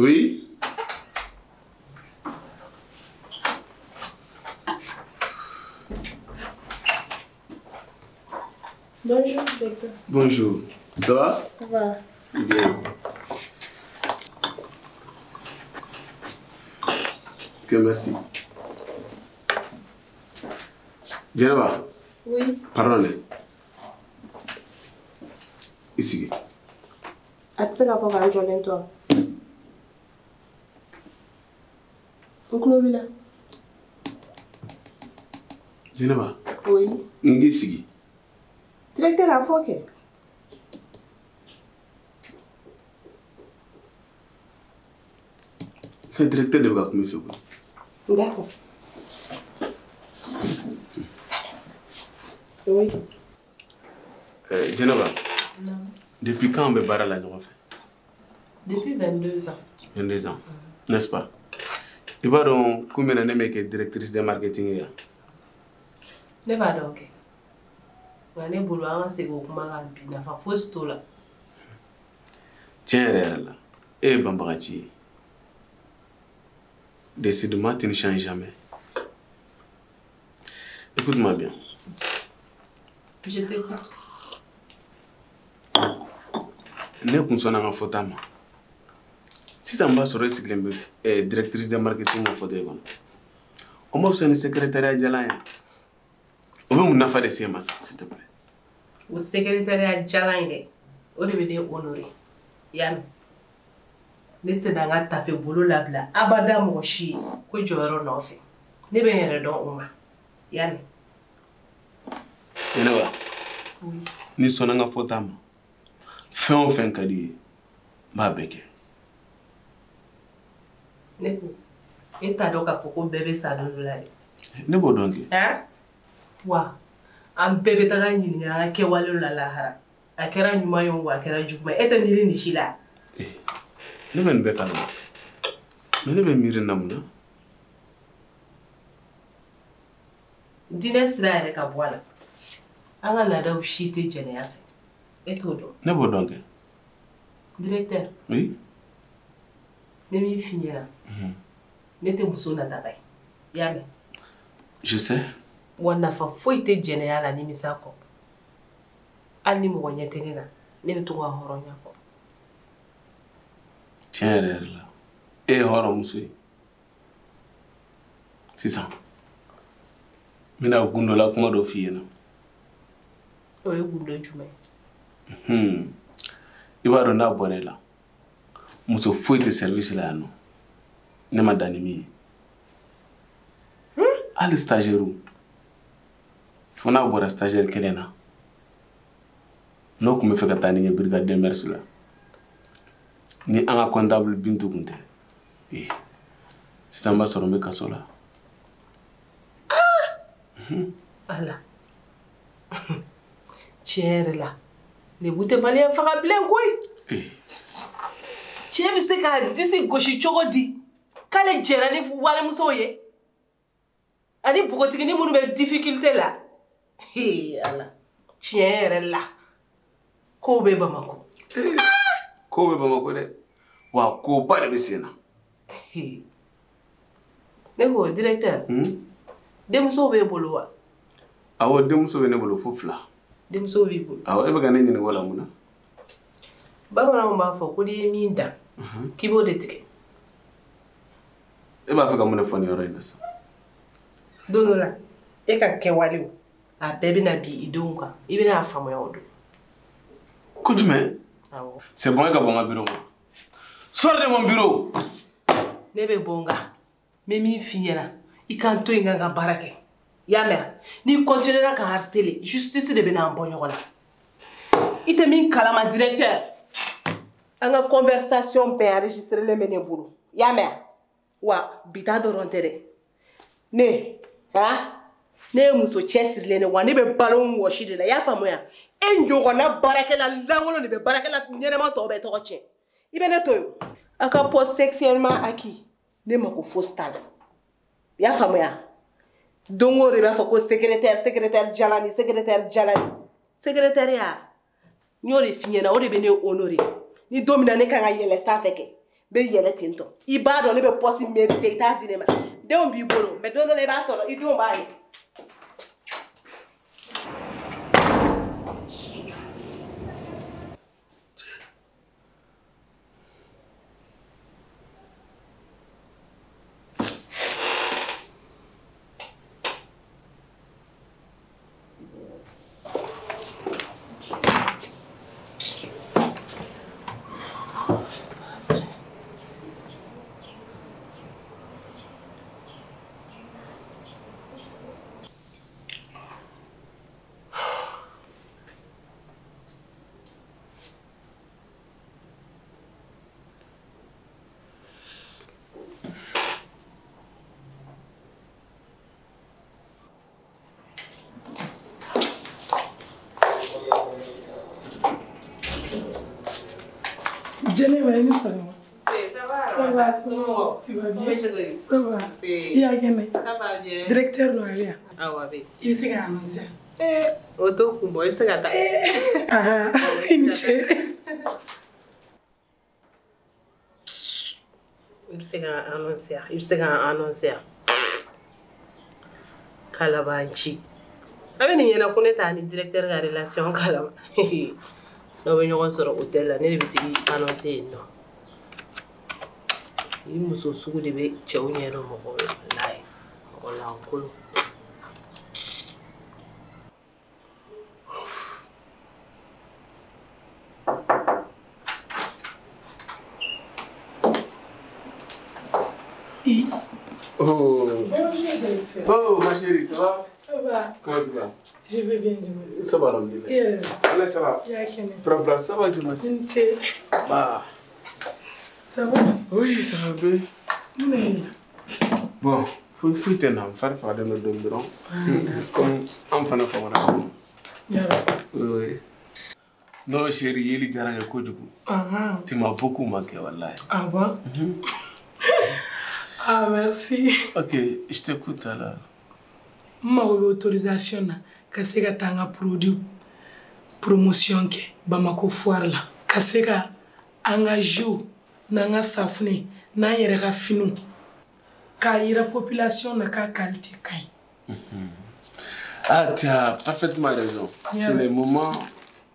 Oui. Bonjour, docteur. Bonjour. Ça va? Ça va. Bien. Ok, merci. Djeneba. Oui. Pardon. Ici. A tɛ se k'a fɔ k'an jɔlen to wa? N tulo b'i la. Djeneba. Oui. N k'i sigi. Directeur a fɔ kɛ. Directeur de bɛ ka kuma i fɛ koyi. D'accord. Oui. Djeneba. Non. Depuis quand on bɛ baara la ɲɔgɔn fɛ? Depuis 22 ans. 22 ans, n'est-ce pas? I b'a dɔn kun min na ne bɛ kɛ directrice de marketing ye yan. Ne b'a dɔn kɛ. Nka ne bolo an ka segin o kuma kan bi, nafa fosi t'o la. Tiɲɛ yɛrɛ yɛrɛ la, e ye banbagaci ye. Décidément, tu ne changes jamais. Écoute-moi bien. Je t'écoute. Ne kun sɔnna n ka fɔta ma. Sisan b'a sɔrɔ e sigilen bɛ directrice de marketing ka fauteuil kɔnɔ. O ma fisa ni secrétariat jalan ye. O bɛ mun nafa de se ma sa, s'il te plaît? O secrétariat jalan in dɛ, o de bɛ ne honorer. I y'a mɛn? Ne tɛna n ka tafe bolo labila abada mɔgɔ si ye ko jɔyɔrɔ nɔfɛ. Ne bɛ n yɛrɛ dɔn o ma. I y'a mɛn? Djeneba. Oui. N'i sɔnna n ka fɔta ma, fɛn o fɛn ka di i ye, n b'a bɛɛ kɛ. Ne ko, e t'a dɔn k'a fɔ ko bɛɛ bɛ sa don dɔ la dɛ. Ne b'o dɔn kɛ. Han? Wa an bɛɛ bɛ taga ɲininka an ka kɛwalew la lahara. A kɛra ɲuman ye o, a kɛra juguman ye, e tɛ miiri nin si la. Ne bɛ nin bɛɛ kalama. Mais ne bɛ miiri na mun na? Diinɛ sira yɛrɛ ka bɔ a la. An ka laadaw si tɛ jɛnɛya fɛ. E t'o dɔn. Ne b'o dɔn kɛ. Directeur. Oui. N bɛ min f'i ɲɛna. Ne tɛ muso nataba ye. I y'a mɛn? Je sais. Wa nafa foyi tɛ jɛnɛya la nimisa kɔ. Hali ni mɔgɔ ɲɛ tɛ ne la, ne bɛ to ka hɔrɔnya kɔ. Tiɲɛ yɛrɛ yɛrɛ la, e ye hɔrɔnmuso ye. Sisan, n bɛna gundola kuma dɔ f'i ɲɛna. O ye gundo jumɛn ye? I b'a dɔn n'a bɔra e la, muso foyi tɛ service la yan nɔ. Ne ma dan ni min ye. Hali stagiaire, fo n'a bɔra stagiaire kelen na, n'o tun bɛ fɛ ka taa ni n ye brigade des mœurs la, ni an ka comptable Bintu tun tɛ, sisan b'a sɔrɔ n bɛ kaso la. Ala. Tiɲɛ yɛrɛ la, lebu tɛ maliyɛn faga bilen koyi. Cɛ bɛ se k'a disi gosi cogo di k'ale jɛra ni walimusow ye ani npogotiginin minnu bɛ difficulté la. Ala, tiɲɛ yɛrɛ la, kow bɛ Bamakɔ. Kow bɛ Bamakɔ dɛ, wa koba de bɛ sen na. Ne ko directeur, denmusow b'e bolo wa? Awɔ, denmuso bɛ ne bolo fo 2. Denmusow b'i bolo? Awɔ, e bɛ ka ne ɲininka o la mun na? Bamananw b'a fɔ ko n'i ye min dan, k'i b'o de tigɛ. E b'a fɛ ka mun de fɔ nin yɔrɔ in na sisan? Don dɔ la, e ka kɛwalew, a bɛɛ bɛna bin i denw kan. I bɛna a faamuya o don. Ko jumɛn? Awɔ. C'est bon, e ka bɔ n ka bureau kɔnɔ. Sors de mon bureau! Ne bɛ bɔ n kan. N bɛ min f'i ɲɛna, i k'an to yen ka n ka baara kɛ. I y'a mɛn? N'i continuera ka harceler, justice de bɛna an bɔ ɲɔgɔn na. I tɛ min kalama directeur, an ka conversation bɛɛ enregistrelen bɛ ne bolo. I y'a mɛn? Wa bi ta dɔrɔn tɛ dɛ. Ne, han? Ne ye muso cɛsirilen de wa ne bɛ balo n wɔsi de la. I y'a faamuya? E ɲɔgɔnna baarakɛla lankolon de bɛ baarakɛla ɲɛnɛma tɔw bɛɛ tɔgɔ tiɲɛ. I bɛ ne to yen. A ka poste sexuellement acquis, ne mako fosi t'a la. I y'a faamuya? Don o don i b'a fɔ ko secrétaire, secrétaire jalani, secrétaire jalani. Secrétariat, n y'o de f'i ɲɛna, o de bɛ ne honorer. Ni don min na ne kan ka yɛlɛ sanfɛ kɛ, N bɛ yɛlɛ ten tɔ. I b'a dɔn ne bɛ poste mérité i t'a di ne ma. Denw b'i bolo mais don dɔ la i b'a sɔrɔ i denw b'a ye. Ça va? Ça va, ça va. Tu vas bien? Ça va. Il y a quelqu'un. Ça va bien. Directeur doit aller. Ah ouais. Il s'est annoncé. Eh, auto kumbo, il s'est gâté. Ah, il s'est. Il s'est annoncé. Il s'est annoncé. Kalabanchi. Avec ni na connaît ni directeur la relation kalama. N'o bɛ ɲɔgɔn sɔrɔ hôtel la ne de bɛ t'i annoncer yen nɔ. Ni muso sugu de bɛ cɛw ɲɛ dɔn mɔgɔ la ye mɔgɔ lankolon. Oh. Bonjour, directeur. Oh, ma chérie, ça va? Ça va. Comment tu vas? Je vais bien, Dieu. Ça va, alhamdoulilah. Allez, ça va. Prends place, ça va, Dieu merci. Bah. Ça va? Oui, ça va bien. Mais... Bon, faut te n'en faire faire de nos dons. Comme on fait nos formations. Oui. Non, chérie, il est déjà là. Tu m'as beaucoup manqué, wallahi. Ah bon? Ah, merci. Ok, je t'écoute alors. Ma autorisation ka se ka taa n ka produit promotion kɛ Bamako foire la ka se ka an ka jus n'an ka safunɛ n'an yɛrɛ ka finiw k'a yira population na k'a qualité ka ɲi. Ah, tu as parfaitement raison. Yeah. C'est le moment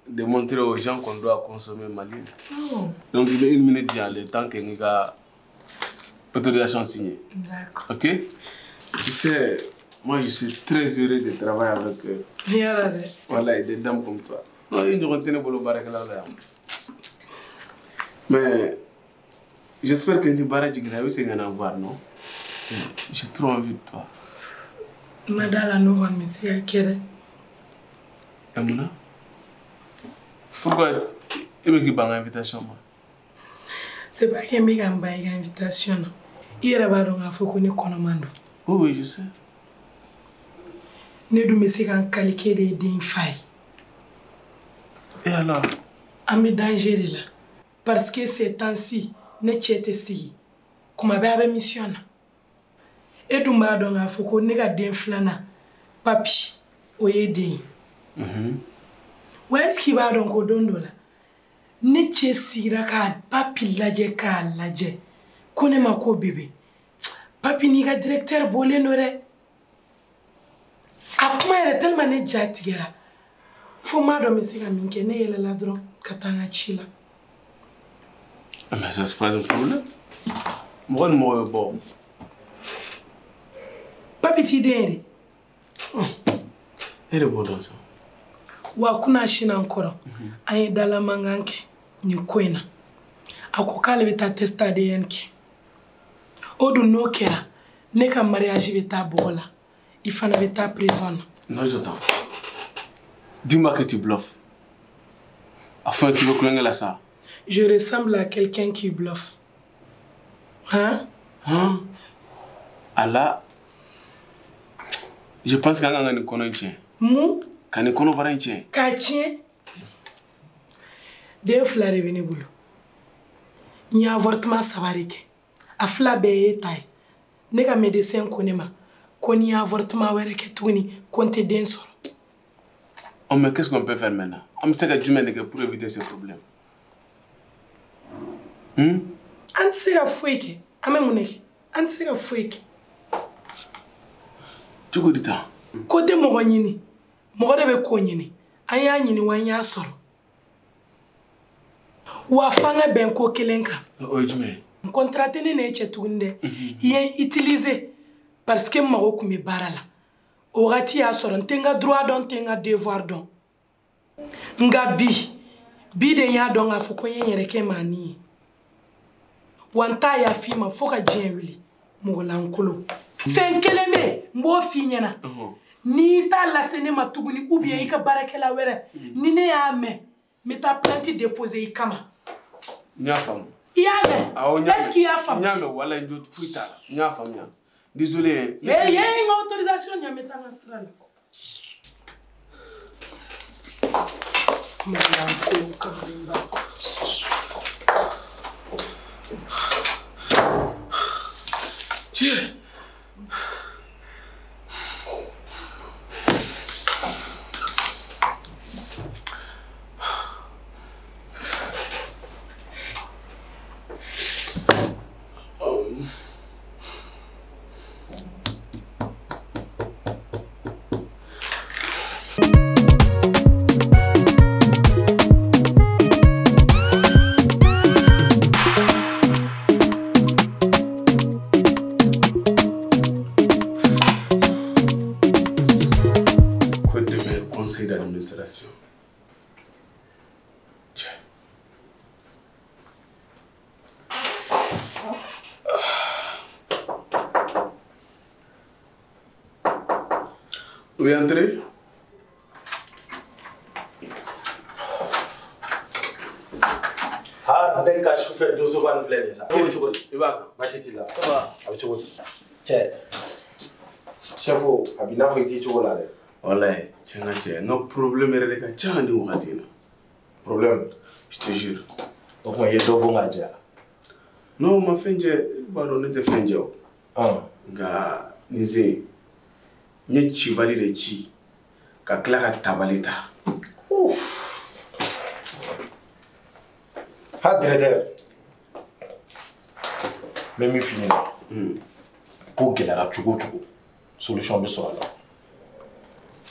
de montrer aux gens qu'on doit consommer malien. Oh. Donc il est 1 minute déjà le temps que nous avons autorisation signée. D'accord. Ok? Tu sais, moi, je suis très heureux de travailler avec eux. Voilà, et des dames comme toi. Non, ils nous retiennent pour le barakala. Mais j'espère que nous barrage c'est un avoir, non? J'ai trop envie de toi. Madame, nous allons me dire. Emouna? Pourquoi tu veux qu'il y ait une invitation? C'est pas qu'il y ait une invitation. Il y a un faut qu'on ait commande. Oui, oui, je sais. Ne dun bɛ se ka n qualifier de den fa ye. Et alors? An bɛ danger de la. Parce que ces temps-ci, ne cɛ tɛ sigi. Kuma bɛɛ a bɛ mission na. E dun b'a dɔn k'a fɔ ko ne ka den filanan, papi, o ye den ye. Wa est-ce qu'il b'a dɔn ko don dɔ la, ne cɛ sigira ka papi lajɛ k'a lajɛ. Ko ne ma ko bébé, papi n'i ka directeur bɔlen don dɛ. A kuma yɛrɛ tellement ne ja tigɛra fo n m'a dɔn n bɛ se ka min kɛ ne yɛlɛla dɔrɔn ka taa n ka ci la. Mais ça c'est pas un problème. Mɔgɔ ni mɔgɔ bɛ bɔ. Papi t'i den ye de. E de b'o dɔn sa. Wa kunna sini an kɔrɔ an ye dalamankan kɛ nin ko in na. A ko k'ale bɛ taa test ADN kɛ. O dun n'o kɛra ne ka mariage bɛ taa bɔgɔ la. Il fallait ta prison. Non, j'attends. Dis-moi que tu bluffes. Afin que tu veux cloner là ça. Je ressemble à quelqu'un qui bluffe. Hein? Hein? Allah. Je pense qu'on a une connexion. Mou? Qu'on a une connexion. Katien? Den fila de bɛ ne bolo. N ye avortement saba de kɛ. A fila bɛɛ ye ta ye. Ne ka médecin ko ne ma. Ko ni avortement wɛrɛ kɛ tuguni ko n tɛ den sɔrɔ. Oh mais qu'est-ce qu'on peut faire maintenant? An bɛ se ka jumɛn de kɛ pour éviter ce problème? An tɛ se ka foyi kɛ. An bɛ mun de kɛ? An tɛ se ka foyi kɛ. Cogo di tan? Ko tɛ mɔgɔ ɲini. Mɔgɔ de bɛ ko ɲini. An y'a ɲini wa an y'a sɔrɔ. Wa f'an ka bɛn ko kelen kan. O ye jumɛn ye? Contrat tɛ ne n'e cɛ tuguni dɛ. I ye n utiliser parce que n mago tun bɛ baara la. O wagati y'a sɔrɔ n tɛ n ka droit dɔn, n tɛ n ka devoir dɔn. Nka bi, bi de n y'a dɔn k'a fɔ ko n ye n yɛrɛ kɛ maani ye. Wa n t'a yaf'i ma fo ka diɲɛ wuli. Mɔgɔ lankolon. Fɛn kelen bɛ yen, n b'o f'i ɲɛna. N'i t'a lase ne ma tuguni ou bien i ka baarakɛla wɛrɛ, ni ne y'a mɛn, n bɛ taa plainte déposer i kama. N y'a faamu. I y'a mɛn? Awɔ, n y'a mɛn. Est-ce que i y'a faamu? N y'a mɛn, walayi n jo foyi t'a la. N y'a faamuya. Désolé. Ee, n ka autorisation di yan, n bɛ taa n ka sira la. Mɔgɔ lankolon kamalenba. Cɛ! Conseil d'administration. Tiens. Oui, entrez. Ah, den ka sufɛ donso ba nin filɛ nin ye sa. E bɛ cogo di? I b'a kan. Baasi t'i la. Ça va? A bɛ cogo di? Cɛ, chef a b'i n'a fɔ i t'i cogo la dɛ. Walayi, cɛ n ka cɛ, n ka problème yɛrɛ de ka ca nin wagati in na. Problème? Je te jure. O tuma i ye dɔ bon ka jɛ? Non, ma fɛn jɛ, i b'a dɔn ne tɛ fɛn jɛ o. Nka nin sen, n ye cibali de ci ka tila ka tabali ta. Ha directeur, n bɛ min f'i ɲɛna, ko gɛlɛyara cogo o cogo, solution bɛ sɔrɔ a la.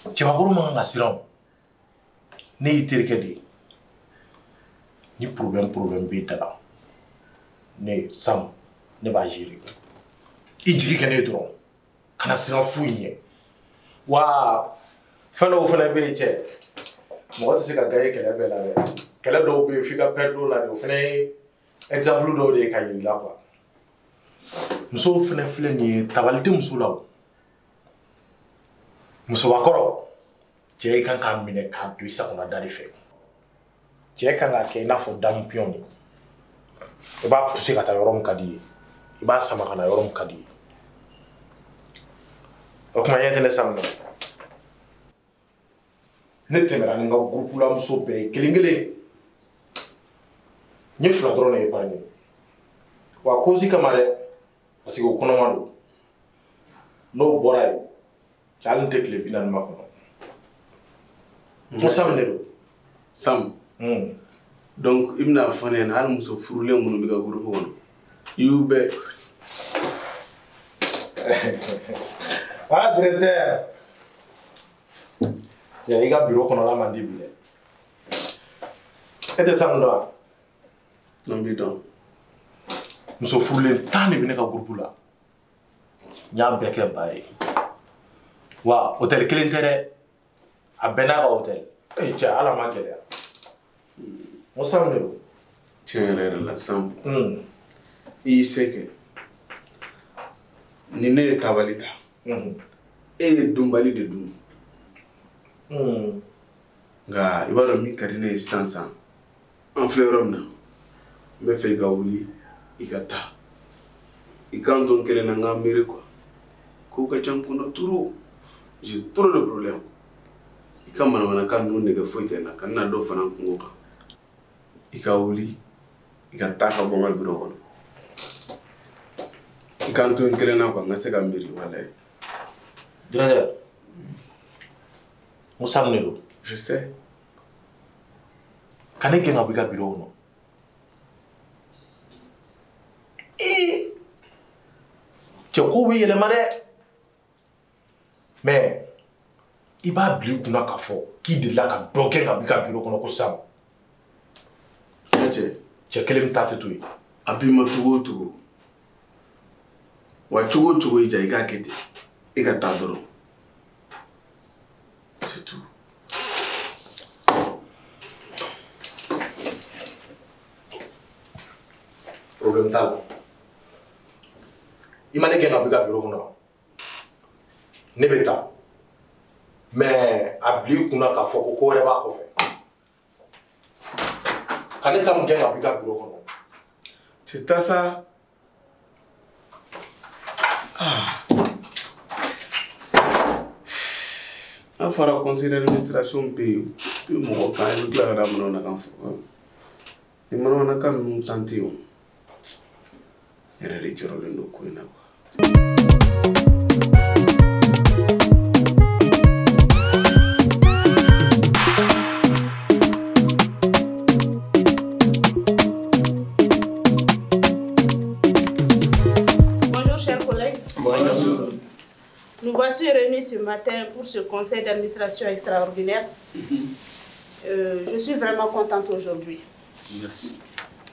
Cɛbakɔrɔ man kan ka siran o. Ne y'i terikɛ de ye. Ni problème b'i da la, ne Sam, ne b'a gérer. I jigi kɛ ne ye dɔrɔn, kana siran foyi ɲɛ. Wa fɛn dɔw fana bɛ yen cɛ, mɔgɔ tɛ se ka gagner kɛlɛ bɛɛ la dɛ. Kɛlɛ dɔw bɛ yen f'i ka perdre o la de, o fana ye exemple dɔw de ye ka yir'i la quoi. Musow fana filɛ nin ye, tabali tɛ muso la o. Musobakɔrɔ, cɛ kan k'a minɛ k'a don i sagona da de fɛ. Cɛ kan k'a kɛ i n'a fɔ damu pion de. I b'a pousser ka taa yɔrɔ min ka di i ye, i b'a sama ka na yɔrɔ min ka di i ye. O kuma ɲɛ tɛ ne Sam na. Ne tɛmɛna ni n ka groupe la muso bɛɛ ye kelen kelen. N ye fila dɔrɔn de épargner. Wa cause kama dɛ, parce que o kɔnɔma don. N'o bɔra yen, cɛ hali n tɛ tile 40 ma kɔnɔ. Ko Sam de don. Sam. Donc i bɛna fɔ ne ɲɛna hali muso furulen minnu bɛ ka groupe kɔnɔ, i y'u bɛɛ. Ah directeur. Cɛ i ka bureau kɔnɔla man di bi dɛ. E tɛ Sam dɔn wa? N b'i dɔn. Muso furulen 10 de bɛ ne ka groupe la. N y'a bɛɛ kɛ ba ye. Wa hôtel kelen tɛ dɛ. A bɛɛ n'a ka hôtel. Ee cɛ ala ma gɛlɛya. N ko Sam de don. Tiɲɛ yɛrɛ yɛrɛ la Sam. I y'i se kɛ. Ni ne ye tabali ta. E ye dunbali de dun. Nka i b'a dɔn min ka di ne ye sisan sisan. An filɛ yɔrɔ min na, n bɛ fɛ i ka wuli i ka taa. I k'an to n kelen na n k'an miiri quoi. Kow ka ca n kunna trop. J'ai trop de problèmes. I ka manamanakan ninnu nege foyi tɛ n na, ka na dɔ fana n kungo kan. I ka wuli i ka taa ka bɔ n ka bureau kɔnɔ. I k'an to n kelen na quoi, n ka se ka miiri walayi. Directeur, n ko Sam de don. Je sais. Ka ne gɛn ka bɔ i ka bureau kɔnɔ. Cɛ kow bɛ yɛlɛma dɛ. Mais i b'a bila i kunna k'a fɔ k'i delila ka dɔ gɛn ka bɔ i ka bureau kɔnɔ ko Sam. Cɛ. Cɛ kelen bɛ taa tɛ to yen. A b'i ma cogo o cogo. Wa cogo o cogo i ja i k'a kɛ ten. I ka taa dɔrɔn. C'est tout. Problème t'a la. I ma ne gɛn ka bɔ i ka bureau kɔnɔ. Ne bɛ taa. Mais a bila i kunna k'a fɔ ko ko wɛrɛ b'a kɔfɛ. Ka ne Sam gɛn ka bɔ i ka bureau kɔnɔ. C'est ta ça. Ah. An fɔra conseil d'administration bɛ yen, i bɛ mɔgɔ kan i bɛ tila ka taa manamanakan fɔ. Ni manamanakan ninnu tan tɛ yen o. Ne yɛrɛ de jɔrɔlen don ko in na quoi. Bonjour chers collègues. Bonjour. Nous voici réunis ce matin pour ce conseil d'administration extraordinaire. Je suis vraiment contente aujourd'hui. Merci.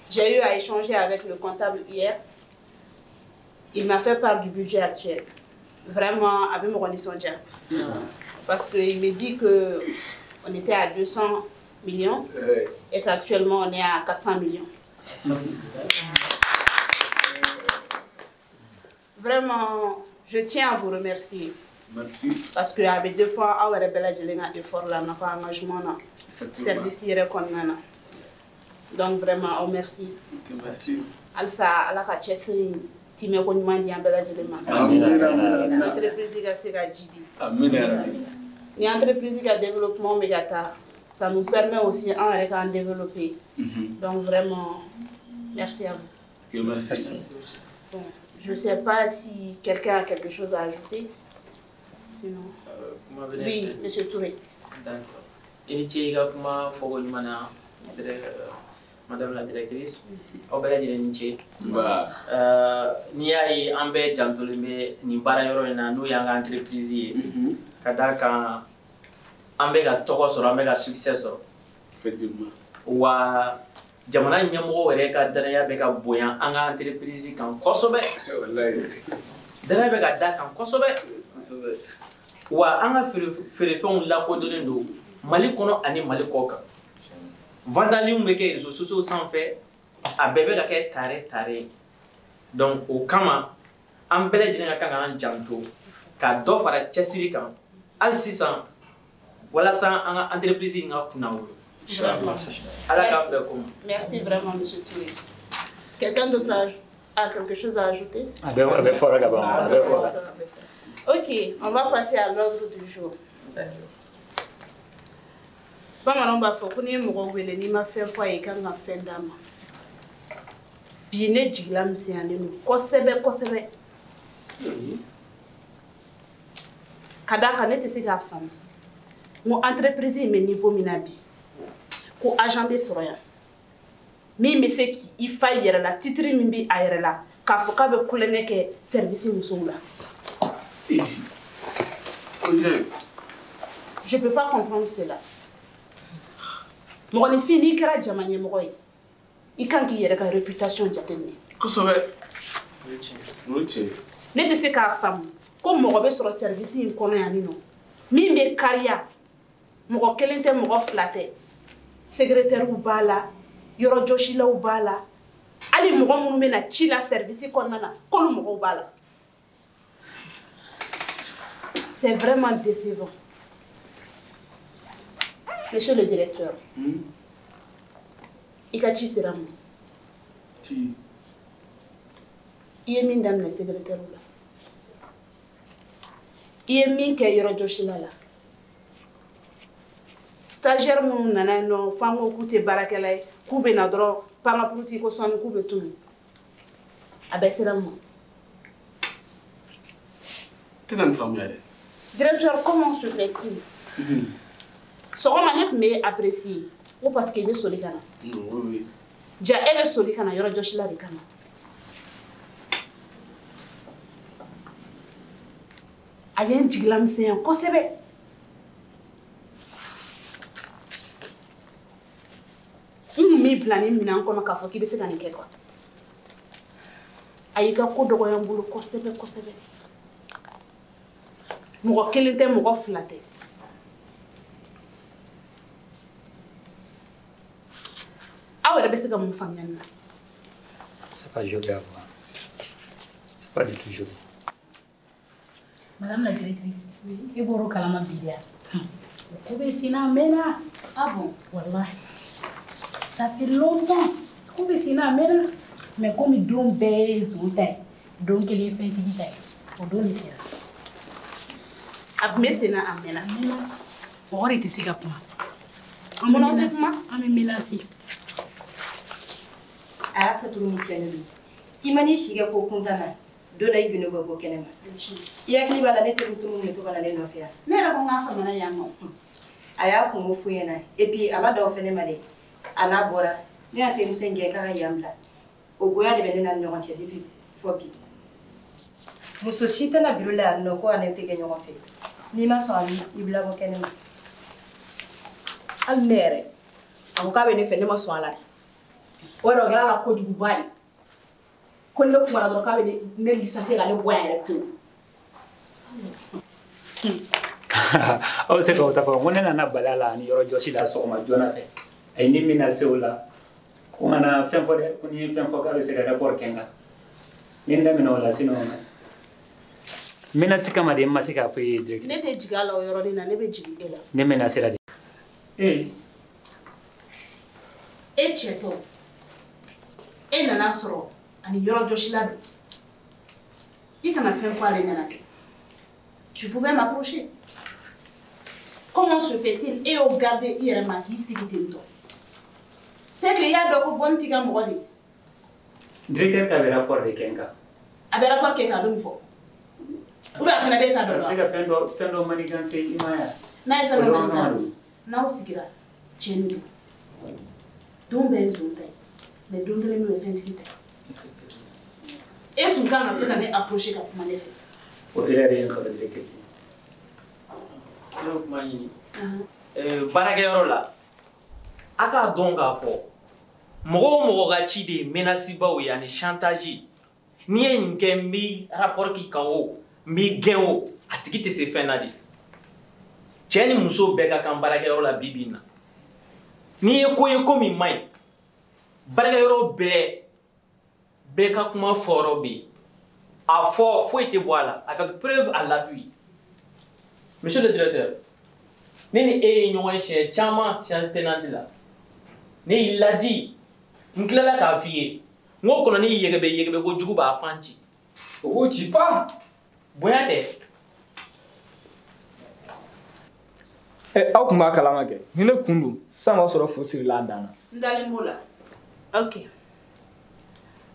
J'ai eu à échanger avec le comptable hier. Il m'a fait part du budget actuel. Vraiment, avec mon nisɔndiya. Parce qu'il me dit qu'on était à 200 millions et qu'actuellement on est à 400 millions. Vraiment, je tiens à vous remercier. Merci. Parce que avec deux fois, aw yɛrɛ bɛɛ lajɛlen ka effort la, n'a ka engagement na, service yɛrɛ kɔnɔna na. Donc vraiment, aw merci. Merci. Halisa Ala ka cɛsiri timɛko ɲuman di an bɛɛ lajɛlen ma. Amina. Entreprise ka se ka ji di. Amina. Ni entreprise ka développement bɛ ka taa, ça nous permet aussi an yɛrɛ k'an développer. Donc vraiment, merci à vous. Merci. Bon, je ne sais pas si quelqu'un a quelque chose à ajouter. Sinon. Oui, Monsieur Touré. D'accord. I ni ce i ka kuma fɔko ɲuman na, Madame la directrice. Aw bɛɛ lajɛlen ni ce. N'i y'a ye an bɛɛ jantolen bɛ nin baara yɔrɔ in na n'o y'an ka entreprise ye. Ka d'a kan an bɛ ka tɔgɔ sɔrɔ, an bɛ ka succès sɔrɔ. Effectivement. Wa jamana ɲɛmɔgɔw yɛrɛ ka danaya bɛ ka bonya an ka entreprise kan kosɛbɛ. Walayi. Danaya bɛ ka da kan kosɛbɛ. Wa an ka feerefɛnw lakodɔnnen don Mali kɔnɔ ani Mali kɔ kan. Vandalisme bɛ kɛ réseaux sociaux sanfɛ, a bɛɛ bɛ ka kɛ tare tare. Donc o kama an bɛɛ lajɛlen ka kan k'an janto ka dɔ fara cɛsiri kan hali sisan walasa an ka entreprise in ka kunna wolo. Ala k'an bɛɛ ko ma. Merci vraiment, Monsieur Touré. Quelqu'un d'autre a quelque chose à ajouter? A bɛ fɔra ka ban, a bɛ fɔra. Ok, on va passer à l'ordre du jour. Bamananw b'a fɔ ko n'i ye mɔgɔ wele n'i ma fɛn fɔ a ye i kan ka fɛn d'a ma. Bi ne jigila misɛnyalen don kosɛbɛ kosɛbɛ. Ka d'a kan ne tɛ se k'a faamu. N ko entreprise in bɛ niveau min na bi, ko agent bɛ sɔrɔ yan min bɛ se k'i fa i yɛrɛ la, titre min bɛ a yɛrɛ la, k'a fɔ k'a bɛ kulonkɛ kɛ service musow la. Je peux pas comprendre cela. Mɔgɔninfin n'i kɛra jama ɲɛmɔgɔ ye, i kan k'i yɛrɛ ka réputation jateminɛ. Kosɛbɛ. O ye tiɲɛ. Ne tɛ se k'a faamu ko mɔgɔ bɛ sɔrɔ service in kɔnɔ yan nɔ min bɛ kariya, mɔgɔ kelen tɛ, mɔgɔ fila tɛ, secrétaire b'a la, yɔrɔjɔsilaw b'a la, hali mɔgɔ minnu bɛ na ci la service kɔnɔna na k'olu mɔgɔw b'a la. C'est vraiment décevant. Monsieur le directeur, i ka ci sera n ma. Ci. I ye min daminɛ secrétaire la, i ye min kɛ yɔrɔjɔsila la, stagiaire minnu nana yen nɔ f'an ko k'u tɛ baarakɛla ye, k'u bɛ na dɔrɔn pankapuruti ko sɔnni k'u bɛ tunu, a bɛɛ sera n ma. Tɛ ka nin faamuya dɛ. Directeur, comment se fait-il? Sɔgɔma ne tun bɛ apprécier ko parce que i bɛ soli ka na. Oui. Ja e bɛ soli ka na yɔrɔjɔsila de kama. A ye n jigila misɛnya kosɛbɛ. N kun m'i bila nin minɛn kɔnɔ k'a fɔ k'i bɛ se ka nin kɛ quoi. A y'i ka ko dɔgɔya n bolo kosɛbɛ kosɛbɛ. Mɔgɔ kelen tɛ, mɔgɔ fila tɛ. Aw yɛrɛ bɛ se ka mun faamuya nin na? C'est pas joli à voir. C'est pas du tout joli. Madame la directrice, e bɔr'o kalama bi de o ko bɛ sen na a mɛnna. Ah bon? Wallahi. Ça fait longtemps. Ko bɛ sen na a mɛnna. Mais komi don bɛɛ ye zon ta ye, don kelen ye fɛntigi ta ye, o don de sera. A tun bɛ sen na a mɛnna. Mɔgɔ de tɛ se ka kuma. Munna aw tɛ kuma? An bɛ menacer. A y'a fɔ cogo min cɛnni don. I ma n'i si kɛ ko kuntan na, don dɔ i gundo bɛ bɔ kɛnɛ ma. I hakili b'a la ne terimuso min tun bɛ to ka na ne nɔfɛ yan. Ne yɛrɛ ko n k'a faamana yan nɔ. A y'a kungo f'u ɲɛna et puis a ma dan o fɛnɛ ma dɛ. A n'a bɔra ne y'a terimuso in gɛn k'a ka yan bila. O goya de bɛ ne n'a ni ɲɔgɔn cɛ depuis fɔ bi. Muso si tɛna biro la yan nɔ ko a ne tɛ kɛ ɲɔgɔn fɛ. N'i ma sɔn a i bila bɔ kɛnɛ ma. Hali ne yɛrɛ, a ko k'a bɛ ne fɛ, ne ma sɔn a la de. O yɛrɛ o kɛra la kojuguba de. Ko ni ne kumana dɔrɔn k'a bɛ ne licencier ka ne bɔ yan yɛrɛ pewu. Aw bɛ se k'o ta fɔ ko ne nana bali a la ani yɔrɔ jɔsi la sɔgɔma joona fɛ. Ayi ni min na se o la, ko n kana fɛn fɔ dɛ, ko ni n ye fɛn fɔ k'a bɛ se ka rapport kɛ n kan. N ye n daminɛ o la sinon menace kama de n ma se k'a fɔ e ye directrice. Ne tɛ jigin a la o yɔrɔnin na, ne bɛ jigin e la. Ne menacé la de. Ee. E cɛtɔ, e nana sɔrɔ ani yɔrɔ jɔsila don. I kana fɛn fɔ ale ɲɛna kɛ. Tu pouvais m'approcher. Comment se fait-il e y'o garder i yɛrɛ ma k'i sigi ten tɔ? C'est que i y'a dɔn ko bɔnni t'i ka mɔgɔ de ye. Directeur ta bɛ rapport de kɛ n kan. A bɛ rapport kɛ kan, a bɛ mun fɔ? Ou bien a fana bɛ e ta dɔn A bɛ se ka fɛn dɔ manigancer i ma ye wa? N'a ye fɛn dɔ manigancer, n'aw sigira, tiɲɛni don. Don bɛɛ ye zon ta ye, mais don kelen bɛ yen o ye fɛntigi ta ye. E tun kan ka se ka ne approcher ka kuma ne fɛ. O erreur ye n sɔrɔ directrice. Ne bɛ kuma ɲini. Baarakɛyɔrɔ la, a k'a dɔn k'a fɔ mɔgɔ o mɔgɔ ka ci de ye menace baw ye ani chantage. N'i ye nin kɛ n b'i rapport k'i kan o, n b'i gɛn o, a tigi tɛ se fɛn na de. Cɛ ni muso bɛɛ ka kan baarakɛyɔrɔ la bi bi in na. N'i ye ko ye ko min man ɲi, baarakɛyɔrɔ bɛɛ ka kuma fɔyɔrɔ bɛ yen. A fɔ foyi tɛ bɔ a la avec preuve à l'appui. Monsieur le directeur, ne ni e ye ɲɔgɔn ye siɲɛ caman séance tenante la. Ne y'i ladi, n tilala k'a f'i ye, n ko kɔnɔni yɛgɛbɛ yɛgɛbɛ kojugu b'a fan ci. O k'o ci pa, bonya tɛ. Aw tun b'a kalama kɛ, ni ne kun don, sisan b'a sɔrɔ fu sirila a dan na. N dalen b'o la. Ok.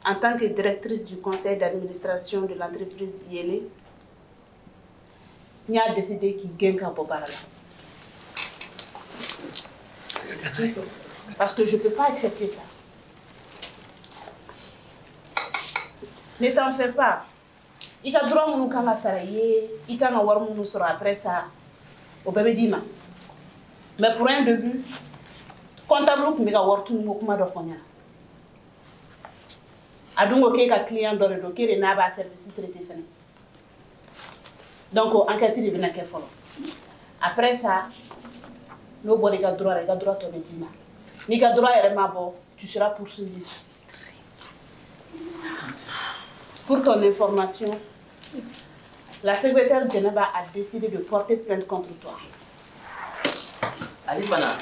En tant que directrice du conseil d'administration de l'entreprise Yele, n y'a décidé k'i gɛn ka bɔ baara la. Parce que je ne peux pas accepter ça. Ne t'en fais pas. I ka droit minnu kan ka sara i ye, i kan ka wari minnu sɔrɔ après ça, o bɛɛ bɛ d'i ma. Mais pour un début, comptable tun bɛ ka wari tunu ko kuma dɔ fɔ n ɲɛna. A dun ko k'e ka client dɔ de don, k'e de n'a b'a service traité fɛnɛ. Donc enquête de bɛna kɛ fɔlɔ. Après ça, n'o bɔra i ka droit la, i ka droit tɔ bɛ d'i ma. N'i ka droit yɛrɛ ma bɔ, tu seras poursuivi. Pour ton information, la secrétaire Djeneba a décidé de porter plainte contre toi. Ale fana.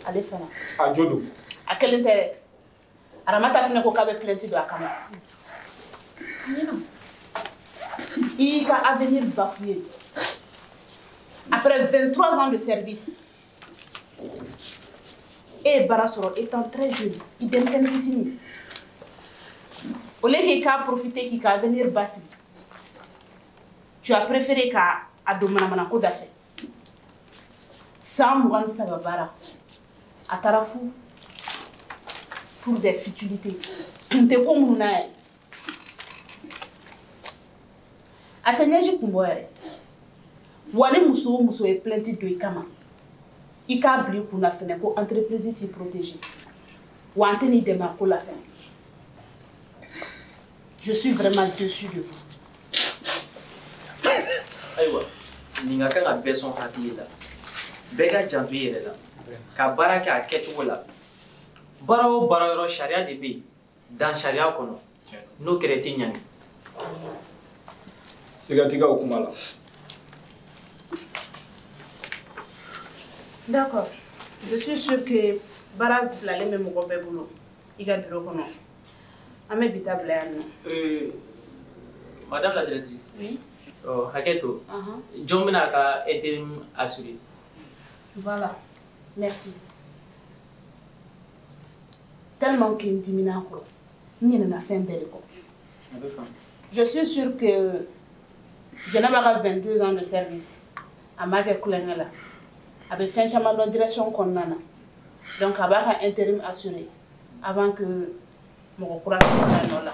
Ale fana. A jo don. A kelen tɛ dɛ. Aramata fana ko k'a bɛ plainte don a kama. I y'i ka avenir bafoué. Après 23 ans de service, e ye baara sɔrɔ étant très jeune, i denmisɛnnin fitinin. Au lieu k'i k'a profiter k'i ka avenir basigi, tu as préféré k'a don manamanako da fɛ. San 23 baara, a taara fu pour des futilités. Kun tɛ ko minnu na yɛrɛ. A tɛ ɲɛji kun bɔ yɛrɛ. Wa ni muso o muso ye plainte don i kama, i k'a bila i kunna fɛnɛ ko entreprise t'i protéger. Wa an tɛ n'i dɛmɛ a ko la fɛnɛ. Je suis vraiment déçue de vous. Ayiwa, nin ka kan ka bɛɛ sɔn hakili la. Bɛɛ ka janto i yɛrɛ la. Ka baara kɛ a kɛcogo la. Baara o baara yɔrɔ sariya de bɛ yen. Dan sariya kɔnɔ. N'o kɛra i tɛ ɲangi. Siga t'i ka o kuma la. D'accord. Je suis sûre que baara bilalen bɛ mɔgɔ bɛɛ bolo i ka bureau kɔnɔ. An bɛ bi ta bila yan nɔ. Madame la directrice. Oui. Hakɛ to. Jɔn bɛna a ka intérim assurer? Voilà. Merci. Tellement que n dimina a kɔrɔ, n ɲinɛna fɛn bɛɛ de kɔ. A bɛ faamu. Je suis sûre que Jɛnɛba ka 22 ans de service, a m'a kɛ kulonkɛ la. A bɛ fɛn caman dɔn direction kɔnɔna na. Donc a b'a ka intérim assurer avant que mɔgɔ kura ka na nɔ la.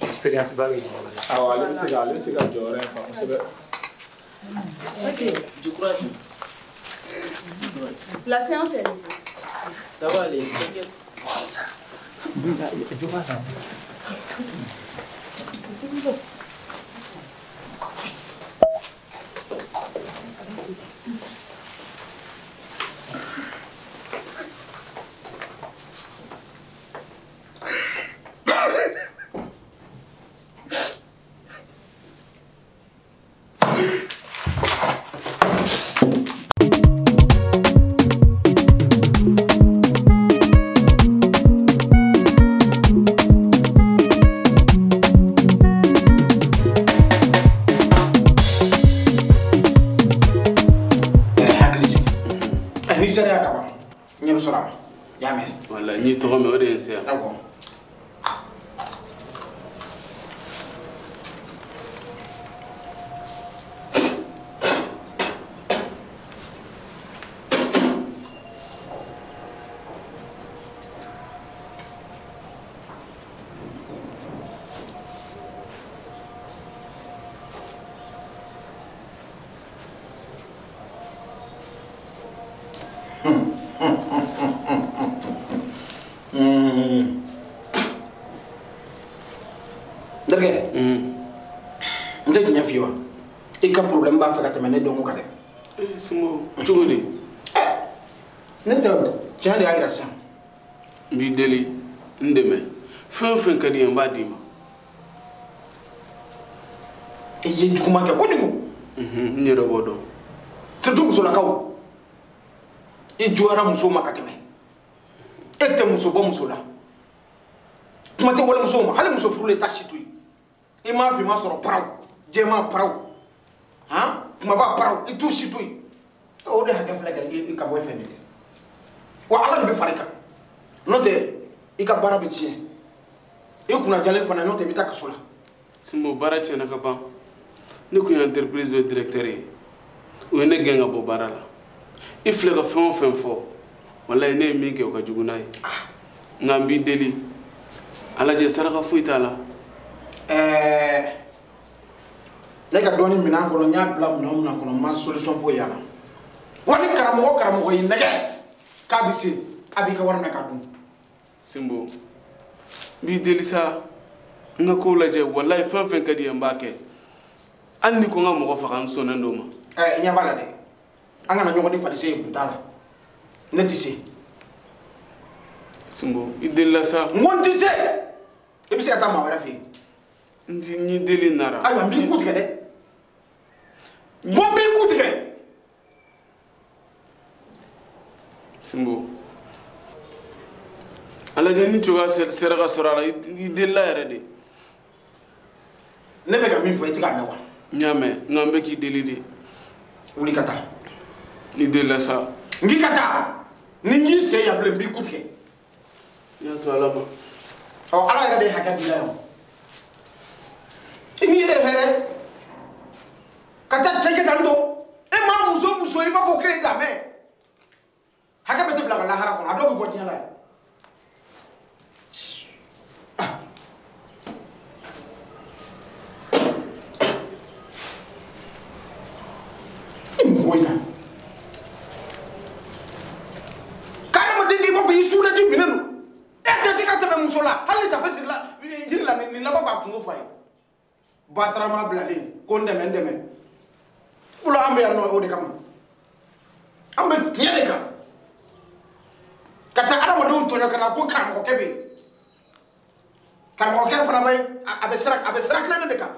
Expérience ba bɛ Jɛnɛba la. Awɔ, ale bɛ se ka jɔyɔrɔ in fa kosɛbɛ. Ok. Du courage. La séance est levée. Ça va aller, t'inquiète. Terikɛ n tɛ tiɲɛ f'i ye wa i ka problème b'a fɛ ka tɛmɛ ne dɔnko kan dɛ. Sinbo cogo di? Ne tɛ tiɲɛ de y'a yira sisan. N b'i deli n dɛmɛ fɛn o fɛn ka di ye n b'a d'i ma. I ye juguman kɛ kojugu. N yɛrɛ b'o dɔn. Surtout musolakaw i juguyara muso ma ka tɛmɛ e tɛ muso bɔ muso la kuma tɛ walimusow ma hali muso furulen t'a si to yen i m'a finman sɔrɔ paraw jɛman paraw han kumaba paraw i t'u si to yen o de hakɛ filɛ ka i ka bɔ i fɛ nin dɛ wa ala de bɛ fara i kan n'o tɛ i ka baara bɛ tiɲɛ i kunna jalen fana n'o tɛ i bɛ taa kaso la. Sinbo baara tiɲɛna ka ban ne kun ye entreprise de directeur ye o ye ne gɛn ka bɔ baara la i filɛ ka fɛn o fɛn fɔ walayi ne ye min kɛ o ka jugu n'a ye nka n b'i deli a lajɛ saraka foyi t'a la. Ne ka dɔɔni minɛn kɔnɔ n y'a bila minɛn o minɛn kɔnɔ n ma solution foyi y'a la wa ni karamɔgɔ karamɔgɔ y'i nɛgɛ k'a bɛ se a b'i ka wari minɛ k'a dun. Sinbo n b'i deli sa n ka kow lajɛ walayi fɛn o fɛn ka di ye n b'a kɛ hali ni ko n ka mɔgɔ faga n sɔnnen d'o ma. I ɲɛ b'a la dɛ an kana ɲɔgɔn ni falise ye kunta la ne tɛ se. Sinbo i delila sa. N ko n tɛ se i bɛ se ka taa maa wɛrɛ fɛ yen. N y'i deli nara. Ayiwa n b'i ku tigɛ dɛ. N ko n b'i ku tigɛ. Sinbo a lajɛ ni cogoya sera ka sɔrɔ a la i delila yɛrɛ de. Ne bɛ ka min fɔ i tɛ k'a mɛn wa. N y'a mɛn nka n bɛ k'i deli de. Wuli ka taa. N'i delila sa. N k'i ka taa ni n y'i sen yan bilen n b'i ku tigɛ. N y'a to Ala ma. Ɔ Ala yɛrɛ de ye hakɛ d'i la yan. I m'i yɛrɛ hɛrɛ ka taa cɛ kɛ tan tɔ e maa muso muso i b'a fɔ k'e ye danmɛ hakɛ bɛ tɛ bila ka lahara kɔnɔ a dɔw bɛ bɔ diɲɛ la yan. ko in ta. Ka adamaden kɛ i b'a fɔ i sugunɛji minɛ don. E tɛ se ka tɛmɛ muso la hali ni tafe sirila jiri la nin laban b'a kungo f'a ye. Batarama bilalen ko n dɛmɛ n dɛmɛ. Wula an bɛ yan nɔ o de kama. An bɛ tiɲɛ de kan. Ka taa adamadenw tɔɲɔ ka na ko karamɔgɔkɛ bɛ yen. Karamɔgɔkɛ fana bɛ a bɛ sira tilennen de kan.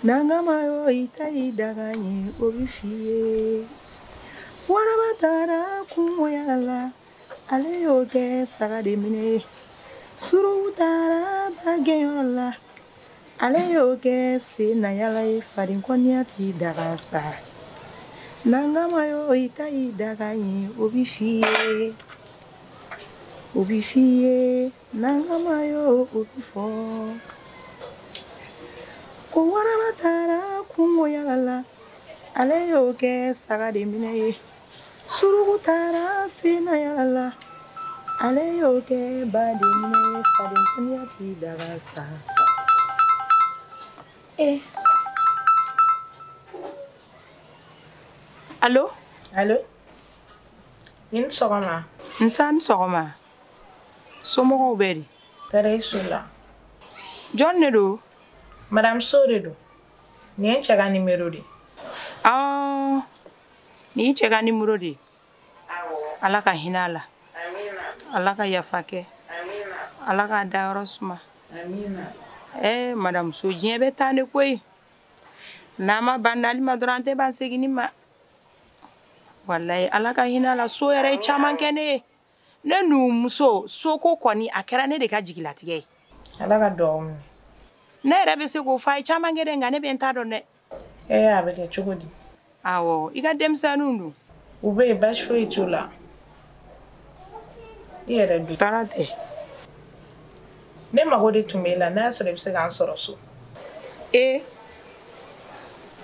Nangama yo itai daganye obifiye Warabatara kumoyala ale yo ke saga de mine Suru tara bageyola ale yo ke senayala e farin konya ti dagasa Nangama yo itai daganye obifiye Obifiye nangama yo obifo Ko warabatara kungo yala ale yo ke saga de minɛ ye suruku taara senna yala ale y'o kɛ ba de minɛ ye faden kɔniya ti daga sa. Allo? Allo? I ni sɔgɔma. Nsa ni sɔgɔma. Somɔgɔw bɛ di? Tɛrɛ i su la. Jɔn de don? Madame So de don. Nin ye n cɛ ka numéro de ye. Ɔɔ, nin y'i cɛ ka numéro de ye. Awɔ. Ala ka hinɛ a la. Amina. Ala ka yafa kɛ. Amina. Ala k'a dayɔrɔ suma. Amina. Madame So, diɲɛ bɛ taa ne koyi. N'an ma ban nali ma dɔrɔn an tɛ ban seginni ma. Walayi Ala ka hinɛ a la so yɛrɛ ye caman kɛ ne ye. Ne numuso soko kɔni a kɛra ne de ka jigilatigɛ ye. Ala ka duwawu minɛ. Ne yɛrɛ bɛ se k'o fɔ a ye caman kɛ dɛ nka ne bɛ n ta dɔn dɛ. A bɛ kɛ cogo di? Awɔ, i ka denmisɛnninw dun? U bɛ yen baasi foyi t'u la. I yɛrɛ dun? Tɔɔrɔ tɛ. Ne mago de tun b'e la n'a y'a sɔrɔ i bɛ se k'an sɔrɔ so.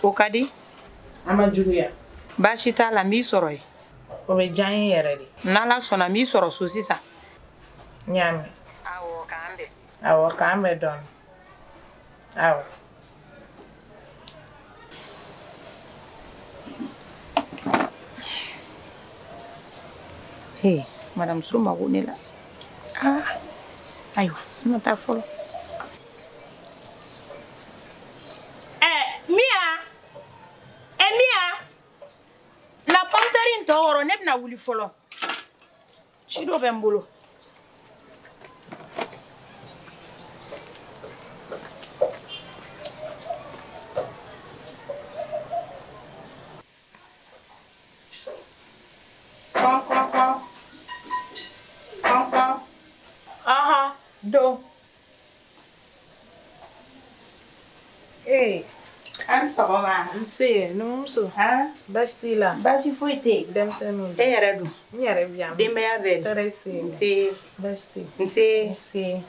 O ka di? A ma juguya. Baasi t'a la n b'i sɔrɔ yen. O bɛ diya n ye yɛrɛ de. N'Ala sɔnna n b'i sɔrɔ so sisan. N y'a mɛn. Awɔ, k'an bɛn. Awɔ, k'an bɛn dɔɔnin. Awɔ. Hey, Madame So mago ne la. Ayiwa, n na taa fɔlɔ. Mia! Mia! Na pɔmutɛri in tɔ wɔrɔ, ne bɛna wuli fɔlɔ. Ci dɔ bɛ n bolo. Do. An sɔgɔma. Nse, numuso. Baasi t'i la? Baasi foyi tɛ yen. Denmisɛnninw. E yɛrɛ dun? N yɛrɛ bi yan. Denbaya bɛ di? Tɔɔrɔ si. Nse. Baasi tɛ yen. Nse. Nse.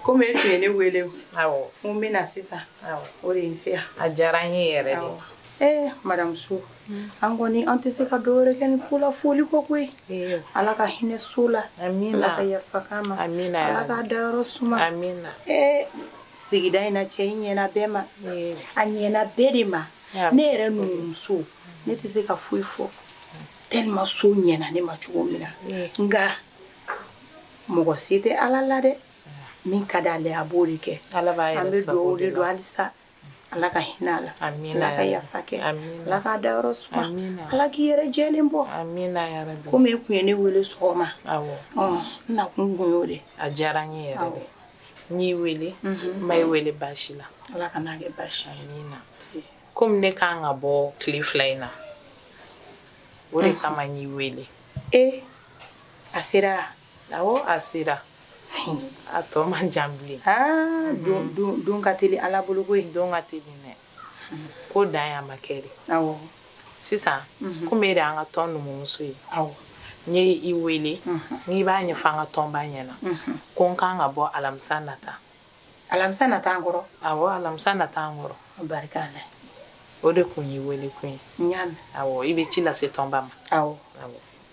Komi e tun ye ne wele o. Awɔ. N ko n bɛ na sisan. Awɔ. O de ye n se yan. A diyara n ye yɛrɛ de. Madame So, an kɔni an tɛ se ka dɔ wɛrɛ kɛ ni ko la foli kɔ koyi. Ala ka hinɛ so la. Amina. Ala ka yafa k'a ma. Amina. Ala k'a dayɔrɔ suma. Amina. Sigida in na cɛ in ɲɛna bɛɛ ma. A ɲɛna bɛɛ de ma. Ne yɛrɛ numuso, ne tɛ se ka foyi fɔ. Tellement so ɲɛna ne ma cogo min na. Nka mɔgɔ se tɛ Ala la dɛ. Min ka d'ale ye a b'o de kɛ. Ala b'a yɛrɛ An bɛ sago dugawu de de don la. halisa. Ala ka hinɛ a la. Amina. Ala ka yafa kɛ. Amina. Ala k'a dayɔrɔ suma. Amina. Ala k'i yɛrɛ jɛlen bɔ. Amina yarabi. Komi e kun ye ne wele sɔgɔma. Awɔ. N nakun kun y'o de. A diyara n ye yɛrɛ de. N y'i wele, n ma i wele baasi la. Ala ka n'a kɛ baasi ye. Amina. Komi ne kan ka bɔ tile 2 in na, o de kama n y'i wele. A sera? Awɔ, a sera. A tɔ man jan bilen. Don ka teli Ala bolo koyi. Don ka teli dɛ. Ko dan y'a ma kɛ de. Awɔ. Sisan, komi e de y'an ka tɔn numumuso ye. Awɔ. N ye i wele n'i b'a ɲɛfɔ an ka tɔnba ɲɛna ko n kan ka bɔ alamisa nata. Alamisa nata an kɔrɔ? Awɔ, alamisa nata an kɔrɔ. Barika la. O de kun y'i wele kun ye. N y'a mɛn. Awɔ, i bɛ ci lase tɔnba ma. Awɔ.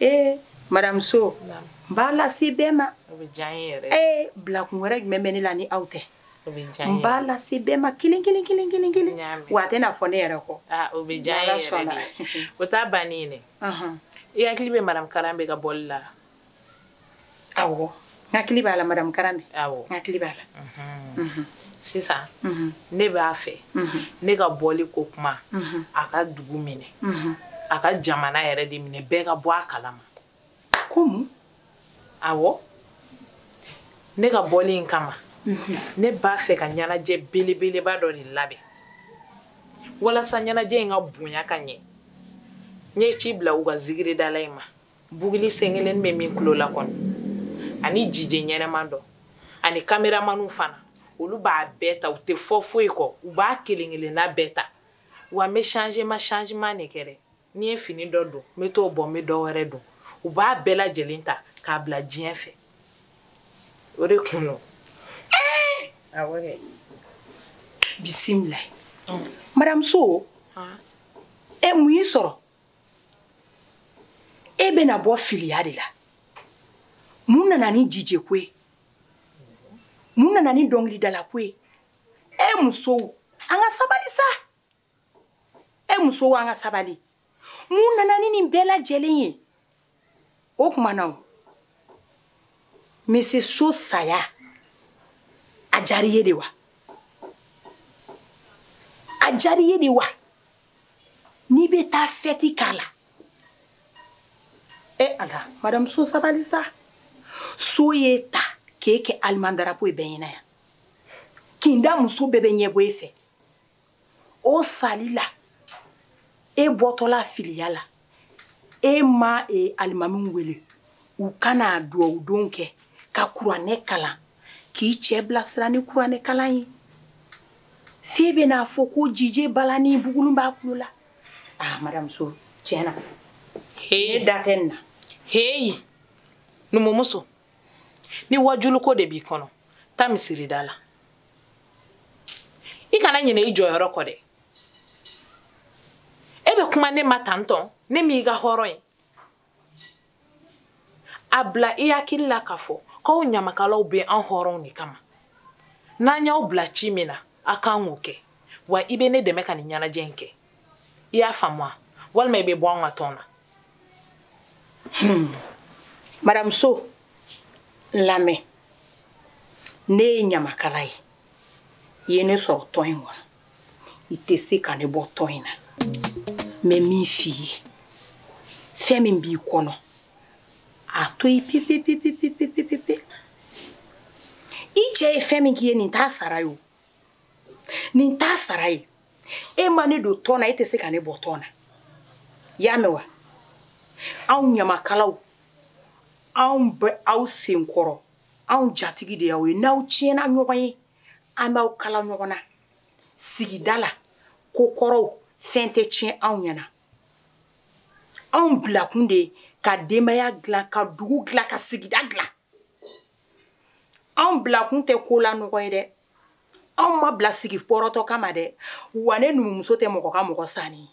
Ee madame So, n b'a lase bɛɛ ma. O bɛ diya n ye yɛrɛ. Ee bilakun wɛrɛ jumɛn bɛ ne la ni aw tɛ? O bɛ diya n ye. N b'a lase bɛɛ ma kelen kelen kelen kelen kelen. Wa a tɛna fɔ ne yɛrɛ kɔ. Aa o bɛ diya n ye yɛrɛ de. O t'a bannen ye dɛ. I hakili bɛ madame Karambe ka bɔli la? Awɔ, n hakili b'a la madame Karambe. Awɔ. N hakili b'a la. Sisan ne b'a fɛ ne ka bɔli ko kuma a ka dugu minɛ, a ka jamana yɛrɛ de minɛ, bɛɛ ka bɔ a kalama. Ko mun? Awɔ, ne ka bɔli in kama ne b'a fɛ ka ɲɛnajɛ belebeleba dɔ de labɛn walasa ɲɛnajɛ in ka bonya ka ɲɛ. N ye ci bila u ka zigiridala in ma, buguli sen kelen bɛ min tulo la kɔni, ani jije ɲɛnɛman dɔ, ani kameramaniw fana, olu b'a bɛɛ ta, u tɛ fɔ foyi kɔ, u b'a kelen kelenna bɛɛ ta. Wa n bɛ changement de kɛ dɛ, n'i ye fini dɔ don n bɛ t'o bɔ, n bɛ dɔ wɛrɛ don, u b'a bɛɛ lajɛlen ta k'a bila diɲɛ fɛ. O de kun don. Awɔ kɛ. Bisimila. Madame So, e mun y'i sɔrɔ? E bɛna bɔ filiya de la. Mun nana ni jije ko ye? Mun nana ni dɔnkilidala ko ye? E musow, an ka sabali sa. E musow, an ka sabali. Mun nana ni nin bɛɛ lajɛlen ye? O tuma na o, Monsieur So saya, a diyara i ye de wa? A diyara i ye de wa? N'i bɛ taa fɛti k'a la. E ala, madame So sabali sa. So ye ta k'e kɛ alimandarapo ye bɛɛ ɲɛna yan. Kinda muso bɛɛ bɛ ɲɛbɔ e fɛ. O sali la, e bɔtɔla filiya la, e ma alimamiw wele u kana duwawu don kɛ ka kuranɛ kalan k'i cɛ bilasira ni kuranɛ kalan ye. F'e bɛna fɔ ko jije balani bugulun b'a kulo la. Ah madame So, tiɲɛ na. Ne da tɛ nin na. Heyi, numumuso, ni wajuluko de b'i kɔnɔ, taa misirida la. I kana ɲinɛ i jɔyɔrɔ kɔ dɛ. E bɛ kuma ne ma tantɔn, ne m'i ka hɔrɔn ye. A bila i hakili la k'a fɔ k'aw ɲamakalaw bɛ an hɔrɔnw de kama. N'an y'aw bila ci min na, a kan k'o kɛ. Wa i bɛ ne dɛmɛ ka nin ɲɛnajɛ in kɛ. I y'a faamu wa? Walima i bɛ bɔ anw ka tɔn na. Madame So, n lamɛn. Ne ye ɲamakala ye. I ye ne sɔrɔ tɔn in kɔnɔ. I tɛ se ka ne bɔ tɔn in na. N bɛ min f'i ye, fɛn min b'i kɔnɔ, a to yen pepepepepepepe. I cɛ ye fɛn min k'i ye, nin t'a sara ye o. Nin t'a sara ye. E ma ne don tɔn na, e tɛ se ka ne bɔ tɔn na. I y'a mɛn wa? Anw ɲamakalaw, anw bɛ aw senkɔrɔ, anw jatigi de y'aw ye. N'aw tiɲɛna ɲɔgɔn ye, an b'aw kala ɲɔgɔn na. Sigida la, ko kɔrɔw, fɛn tɛ tiɲɛ anw ɲɛna. Anw bilakun de ye ka denbaya dilan, ka dugu dilan, ka sigida dilan. Anw bilakun tɛ ko la nɔgɔ ye dɛ. Anw ma bila sigi pɔrɔtɔ kama dɛ. Wa ne numumuso tɛ mɔgɔ ka mɔgɔ sanni ye.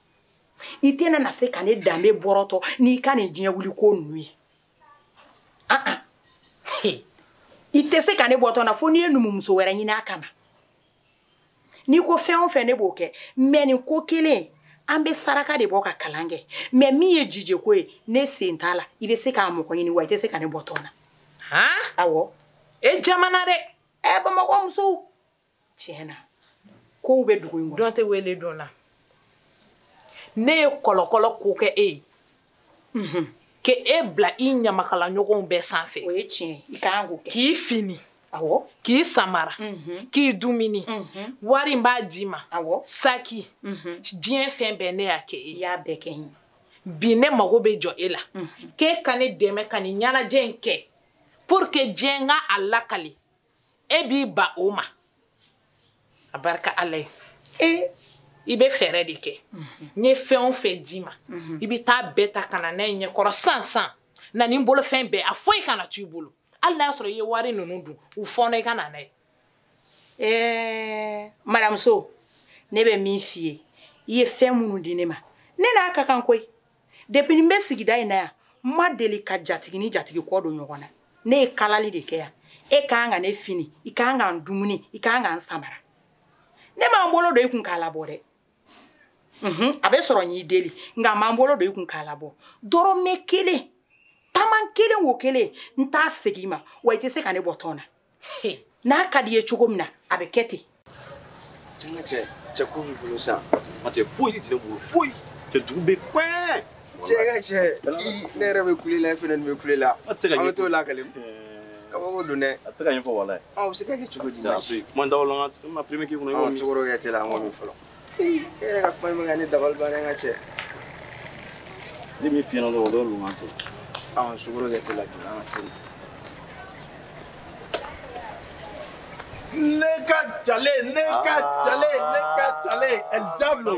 I tɛna na se ka ne danbe bɔrɔtɔ n'i ka nin diɲɛ wuli ko ninnu ye. I tɛ se ka ne bɔtɔ na fo n'i ye numumuso wɛrɛ ɲini a kama. N'i ko fɛn o fɛn ne b'o kɛ, mɛ nin ko kelen an bɛ saraka de bɔ ka kalan kɛ. Mɛ min ye jije ko ye, ne sen t'a la. I bɛ se k'a mɔgɔ ɲini wa i tɛ se ka ne bɔ tɔn na. Awɔ. E jamana dɛ. Ɛ Bamakɔ musow. Tiɲɛ na, kow bɛ dugu in kɔnɔ. Dɔn tɛ wele dɔn na. Ne ye kɔlɔkɔlɔ ko kɛ e ye. Ke e bila i ɲamakala ɲɔgɔnw bɛɛ sanfɛ. O ye tiɲɛ ye, i kan k'o kɛ. K'i fini. Awɔ. K'i samara. K'i dumuni. Wari in b'a d'i ma. Awɔ. Saki. Diɲɛ fɛn bɛɛ ne y'a kɛ e ye. I y'a bɛɛ kɛ n ye. Bi ne mago bɛ jɔ e la. K'e ka ne dɛmɛ ka nin ɲɛnajɛ in kɛ. Pour que diɲɛ ka a lakali. E b'i ba o ma. A barika Ala ye. I bɛ fɛɛrɛ de kɛ. N ye fɛn o fɛn d'i ma, i bɛ taa bɛɛ ta ka na n'a ye ɲɛkɔrɔ san san. Na ni n bolofɛn bɛɛ a foyi kana to i bolo. Hali n'a y'a sɔrɔ i ye wari ninnu dun, u fɔɔnɔ i ka na n'a ye. Ɛɛ madame So, ne bɛ min f'i ye, i ye fɛn minnu di ne ma, ne n'a ka kan koyi. Depuis n bɛ sigida in na yan, n ma deli ka jatigi ni jatigi kɔ don ɲɔgɔn na. Ne ye kalali de kɛ yan. E ka kan ka ne fini, i ka kan ka n dumuni, i ka kan ka n samara. Ne m'an bolo don i kun k'a labɔ dɛ. A bɛ sɔrɔ n y'i deli, nka n m'an bolo don i kun k'a labɔ. Dɔrɔmɛ kelen, taman kelen o kelen, n t'a segin i ma, wa i tɛ se ka ne bɔ tɔn na. N'a ka di i ye cogo min na, a bɛ kɛ ten. Cɛ, cɛ ko b'i bolo sisan. A cɛ foyi tɛ ne bolo, foyi. Cɛ dugu bɛ kɔɛ. Cɛ ka cɛ, ne yɛrɛ bɛ kule la, e fɛnɛ bɛ kule la. A tɛ se ka ɲɛfɔ. An bɛ t'o lakale. Kabako don dɛ. A tɛ se ka ɲɛfɔ walayi. Ɔ, o bɛ se ka kɛ cogo di? Cɛ, a to yen. Kuma d'aw la, n ma premier k'i kunna. Ɔ, sukaro kɛ teliya, an k'o min fɔlɔ. E yɛrɛ ka kuma in bɛ ka ne dabali ban dɛ, n ka cɛ. Ne min f'i ɲɛna dɔrɔn, o dɔrɔn don an cɛ. Ɔ, sukaro kɛ teliya, an ka se. Ne ka jale, ne ka jale, ne ka jale, El Diablo.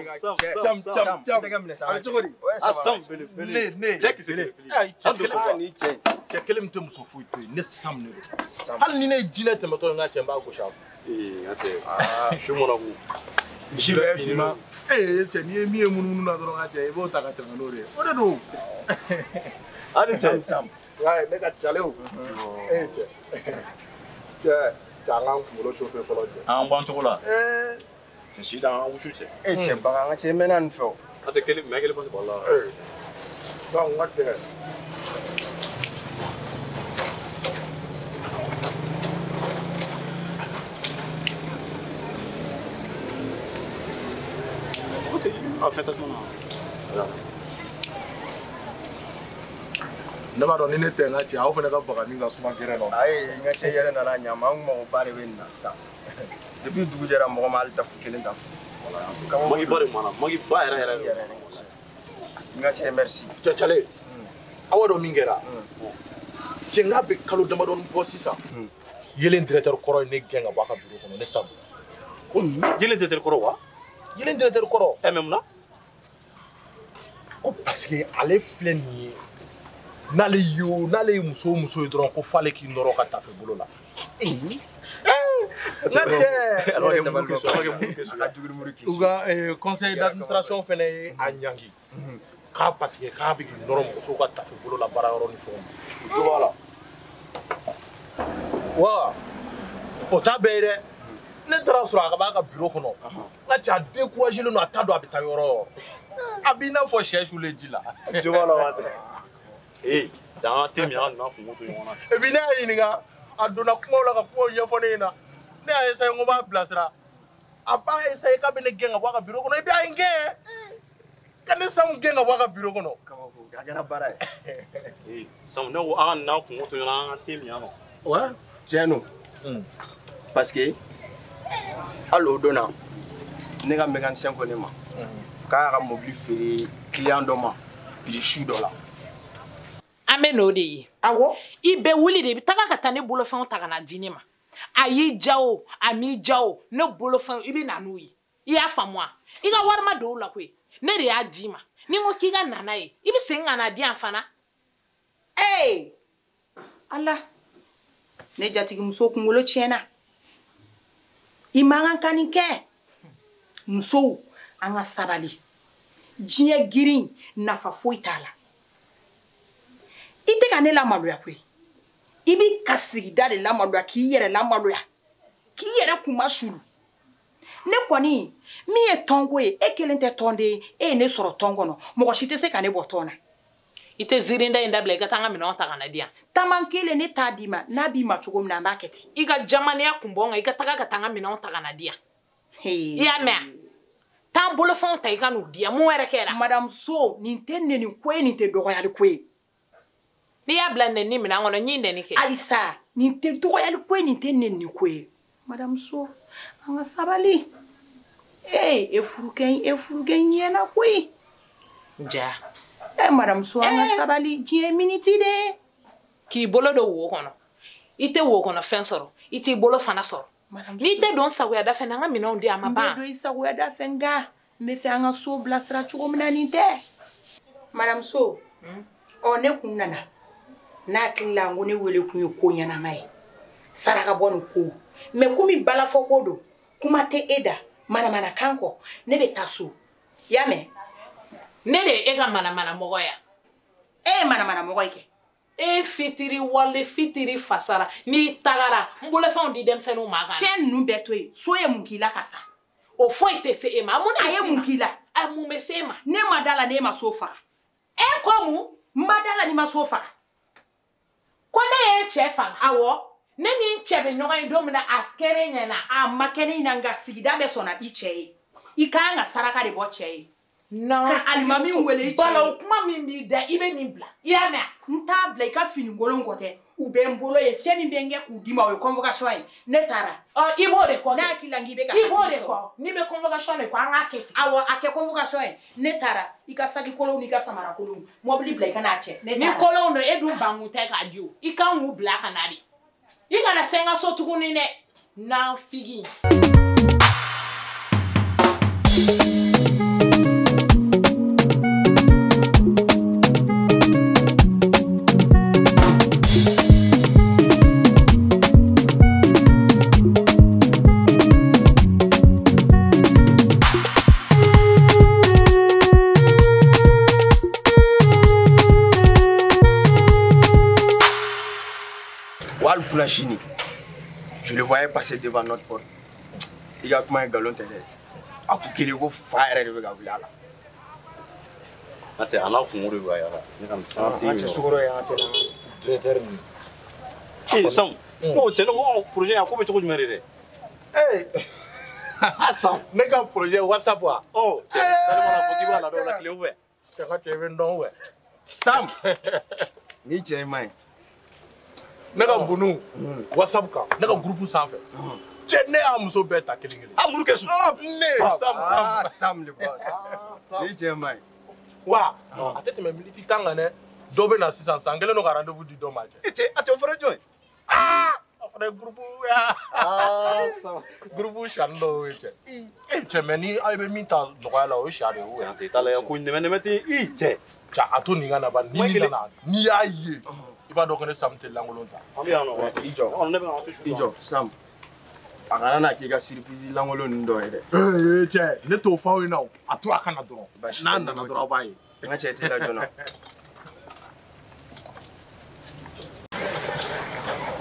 Jam jam jam. A bɛ cogo di? A Sam belebele. Ne. Cɛ kisɛ belebele. Ni cɛ. Cɛ kelen min tɛ muso foyi to yen, ne Sam de don. Hali ni ne ye jinɛ tɛmɛtɔ ye, n ka cɛ n b'a gosi a kun. Ee, n ka cɛ. Su mɔnɔ ko. Misi bɛ finman. Ee cɛ, n'i ye min ye munumunu na dɔrɔn, n ka cɛ, i b'o ta ka tɛmɛ n'o de ye. O de don. Hali cɛ. Sam. Wayi, ne ka jale o. Ee cɛ. Cɛ. An k'an kunkolo chauffer fɔlɔ cɛ. An b'an cogo la. Cɛ si da an ka wusu cɛ. E cɛ bagan, an ka cɛ i mɛnna nin fɛ o. A tɛ kelen mɛ kelen bɔ la. Donc n ka cɛ. A fɛn tasuma na. Ne b'a dɔn ni ne tɛ n ka cɛ, aw fana ka bagani ka suma gɛrɛ la. Ayi, n ka cɛ yɛrɛ nana ɲa ma, an magoba de bɛ nin na sisan. Depuis dugu jɛra, mɔgɔ ma hali tafu kelen ta. Magiba de mana, magiba yɛrɛ yɛrɛ de. N ka cɛ merci. Cɛ Cale, aw b'a dɔn min kɛra? Cɛ n k'a bɛ kalo damadɔni bɔ sisan. Yelen directeur kɔrɔ ye ne gɛn ka bɔ a ka bureau kɔnɔ, ne Sam. Ko yelen directeur kɔrɔ wa? Yelen directeur kɔrɔ. Ɛ mais mun na? Ko parce que ale filɛ nin ye. N'ale ye n'ale ye muso o muso ye dɔrɔn ko f'ale k'i nɔrɔ ka tafe bolo la. N ka cɛ. U ka conseil d'administration fɛnɛ ye a ɲangi. K'a parce que k'a bɛ k'i nɔrɔ musow ka tafe bolo la baara yɔrɔ ni fɛnw. O jo b'a la. Wa o t'a bɛɛ ye dɛ. Ne taara sɔrɔ a b'a ka bureau kɔnɔ. N ka cɛ a découragé len don, a t'a dɔn a bɛ taa yɔrɔ o yɔrɔ. A b'i n'a fɔ sɛ sulen ji la. Jo b'a la wa tɛ. Ee, an tɛ min an ka kungo to ɲɔgɔn na. Et puis ne y'a ɲininka, a donna kumaw la ka kumaw ɲɛfɔ ne ɲɛna. Ne y'a essayé n ko n b'a bilasira. A b'a essayé k'a bɛ ne gɛn ka bɔ a ka bureau kɔnɔ et puis a ye n gɛn. Ka ne Sam gɛn ka bɔ a ka bureau kɔnɔ. Kabako, a kɛra baara ye. Ee, Sam ne ko an ka n'a kungo to ɲɔgɔn na, an ka te min yan nɔ. Ouais, tiɲɛ don. Parce que hali o don na, ne ka mécanicien ko ne ma k'a y'a ka mobili feere client dɔ ma prix su dɔ la. An bɛ n'o de ye. Awɔ. I bɛ wuli de, i bɛ taga ka taa ne bolofɛnw ta ka na di ne ma. A y'i ja o, a m'i ja o, ne bolofɛnw i bɛ na n'u ye. I y'a faamu wa? I ka wari ma don o la koyi. Ne de y'a d'i ma. Ni n ko k'i ka na n'a ye, i bɛ segin ka na di yan fana. Ee! Ala! Ne jatigimuso kunkolo tiɲɛna. I man kan ka nin kɛ. Musow, an ka sabali. Diɲɛ girin, nafa foyi t'a la. I tɛ ka ne lamaloya koyi. I b'i ka sigida de lamaloya, k'i yɛrɛ lamaloya, k'i yɛrɛ kunma sulu. Ne kɔni, min ye tɔnko ye, e kelen tɛ tɔnden ye, e ye ne sɔrɔ tɔn kɔnɔ, mɔgɔ si tɛ se ka ne bɔ tɔn na. I tɛ ziirinda in dabila, i ka taa n ka minɛnw ta ka na di yan. Taman kelen ne t'a d'i ma, n'a b'i ma cogo min na, an b'a kɛ ten. I ka jamanenya kun bɔ n kan, i ka taga ka taa n ka minɛnw ta ka na di yan. I y'a mɛn wa? Taa n bolofɛnw ta i ka n'u di yan, mun wɛrɛ kɛra? Madame So, nin tɛ nɛni ko ye, nin tɛ dɔgɔyali ko ye. N'i y'a bila nɛni minɛn kɔnɔ, n y'i nɛni kɛ. Ayisa, nin tɛ dɔgɔyali ko ye, nin tɛ nɛni ko ye. Madame So, an ka sabali. Ee, e furukɛ in ɲɛna koyi. Ja. Eh, madame So, an ka sabali, diɲɛ miniti de. K'i bolo don wo kɔnɔ. I tɛ wo kɔnɔ fɛn sɔrɔ, i t'i bolo fana sɔrɔ. N'i tɛ don sagoya da fɛ, n'an ka minɛnw di a ma ban. N bɛ don i sagoya da fɛ, nka n bɛ fɛ an ka so bilasira cogo min na nin tɛ. Madame So, ɔ ne kun nana. N'a hakili la ko ne wele kun ye ko ɲɛnama ye. Saraka bɔ nin ko. Mais komi balafɔ ko don, kuma tɛ e da, manamanakan kɔ, ne bɛ taa so. I y'a mɛn? Ne de ye e ka manamanamɔgɔ ya. E ye manamanamɔgɔ ye kɛ. E fitiri wale fitiri fasara n'i tagara n bolofɛnw di denmisɛnninw ma ka na. Fɛn ninnu bɛɛ to yen, so ye mun k'i la ka sa? O foyi tɛ se e ma. Mun de A ye mun k'i la? A mun bɛ se e ma? Ne ma da la n'e ma so faga. E ko mun? N ma da la n'i ma so faga. Ko ne ye cɛ faga. Awɔ. Ne ni n cɛ bɛ ɲɔgɔn ye don min na a kɛra e ɲɛna. A ma kɛ ne ɲɛna nka sigida bɛɛ sɔnna i cɛ ye. I ka kan ka saraka de bɔ cɛ ye. Non. Ka alimami wele i cɛ ye. Bala o kuma min b'i da i bɛ nin bila. I y'a mɛn? N t'a bila i ka finikolon kɔ tɛ. U bɛ n bolo yen fɛn min bɛ n kɛ k'u d'i ma o ye convocation ye. Ne taara. Ɔ i b'o de kɔ. Ne hakili la k'i bɛ ka I b'o de kɔ. N'i bɛ convocation de kɔ an k'a kɛ ten. Awɔ a kɛ convocation ye. Ne taara i ka saki kolonw n'i ka samara kolonw mɔbili bila i ka n'a cɛ. Ne Ni taara. kolonw don e dun bankun tɛ k'a di o. I kan k'u bila ka na de. I kana se n ka so tuguni dɛ. Nafigi. Chini. Je le voyais passer devant notre porte. Il a comment un galon tɛ dɛ. A ko kelen ko fa yɛrɛ de bɛ ka wuli a la. An cɛ a n'a kungo de bɛ ka yaala. Ne ka An cɛ sukɔrɔ ye an cɛ directeur nin. Ee Sam, ko cɛ ne ko projet a ko bɛ cogo jumɛn de dɛ? Ee Sam, ne ka projet WhatsApp wa? Ɔ cɛ n'ale mana fɔ k'i b'a ladon o la tile fɛ. Cɛ ka cɛ i bɛ n dɔn wɛ. Sam, ni cɛ in man ɲi. Ne ka bunu WhatsApp kan, ne ka groupe sanfɛ. Cɛ ne y'a muso bɛɛ ta kelen kelen. A muru kɛ su. Ne Sam Sam. Ah Sam le boss. Ni cɛ man ɲi. Wa a tɛ tɛmɛ miniti 10 kan dɛ. Dɔ bɛ na sisan san kelen don ka rendez-vous di dɔ ma cɛ. E cɛ a cɛ o fana jɔn ye? Ah a fana ye groupe ya. Ah Sam. Groupe sani dɔw ye cɛ. E cɛ mais ni aw bɛ min ta nɔgɔya la o ye siya de ye o. Cɛ t'a la ya ko nɛmɛ nɛmɛ ten i cɛ. Cɛ a to nin ka na ba ni nin nana n'i y'a ye. I b'a dɔn ko ne Sam tɛ lankolon ta. An bɛ yan nɔ. I jɔ. Ne bɛ na to I jɔ Sam. A kana na k'i ka surprise lankolon ninnu dɔ ye dɛ. Ee cɛ ne t'o fɔ aw ɲɛna o. A to a ka na dɔrɔn. N'a nana dɔrɔn aw b'a ye. N ka cɛ t'i la joona.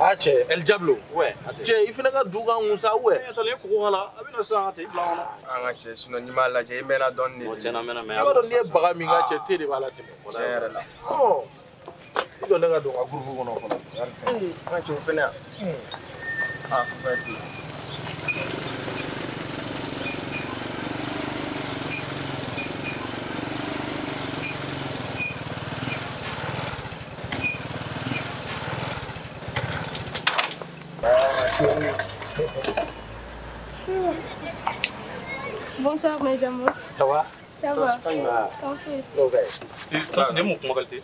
Ah cɛ El Diablo. Ouais. Cɛ i fana ka du ka kun sa ouais. E talen koko k'a la a bɛ na sisan cɛ i bila kɔnɔ. An ka cɛ sinon n'i m'a lajɛ i mɛnna dɔɔni de. Bon tiɲɛ na n mɛnna mais. I b'a dɔn n'i ye baga min k'a cɛ te de b'a la tɛmɛ. Tiɲɛ yɛrɛ la. Ɔ i jɔ ne ka don n ka groupe kɔnɔ fɔlɔ. Ee an ka cɛ o fɛnɛ yan. Ah fo bɛɛ t'i. Bonsoir mes amours. Ça va? Ça va. En fait. Ok. Ne mun kuma qualité?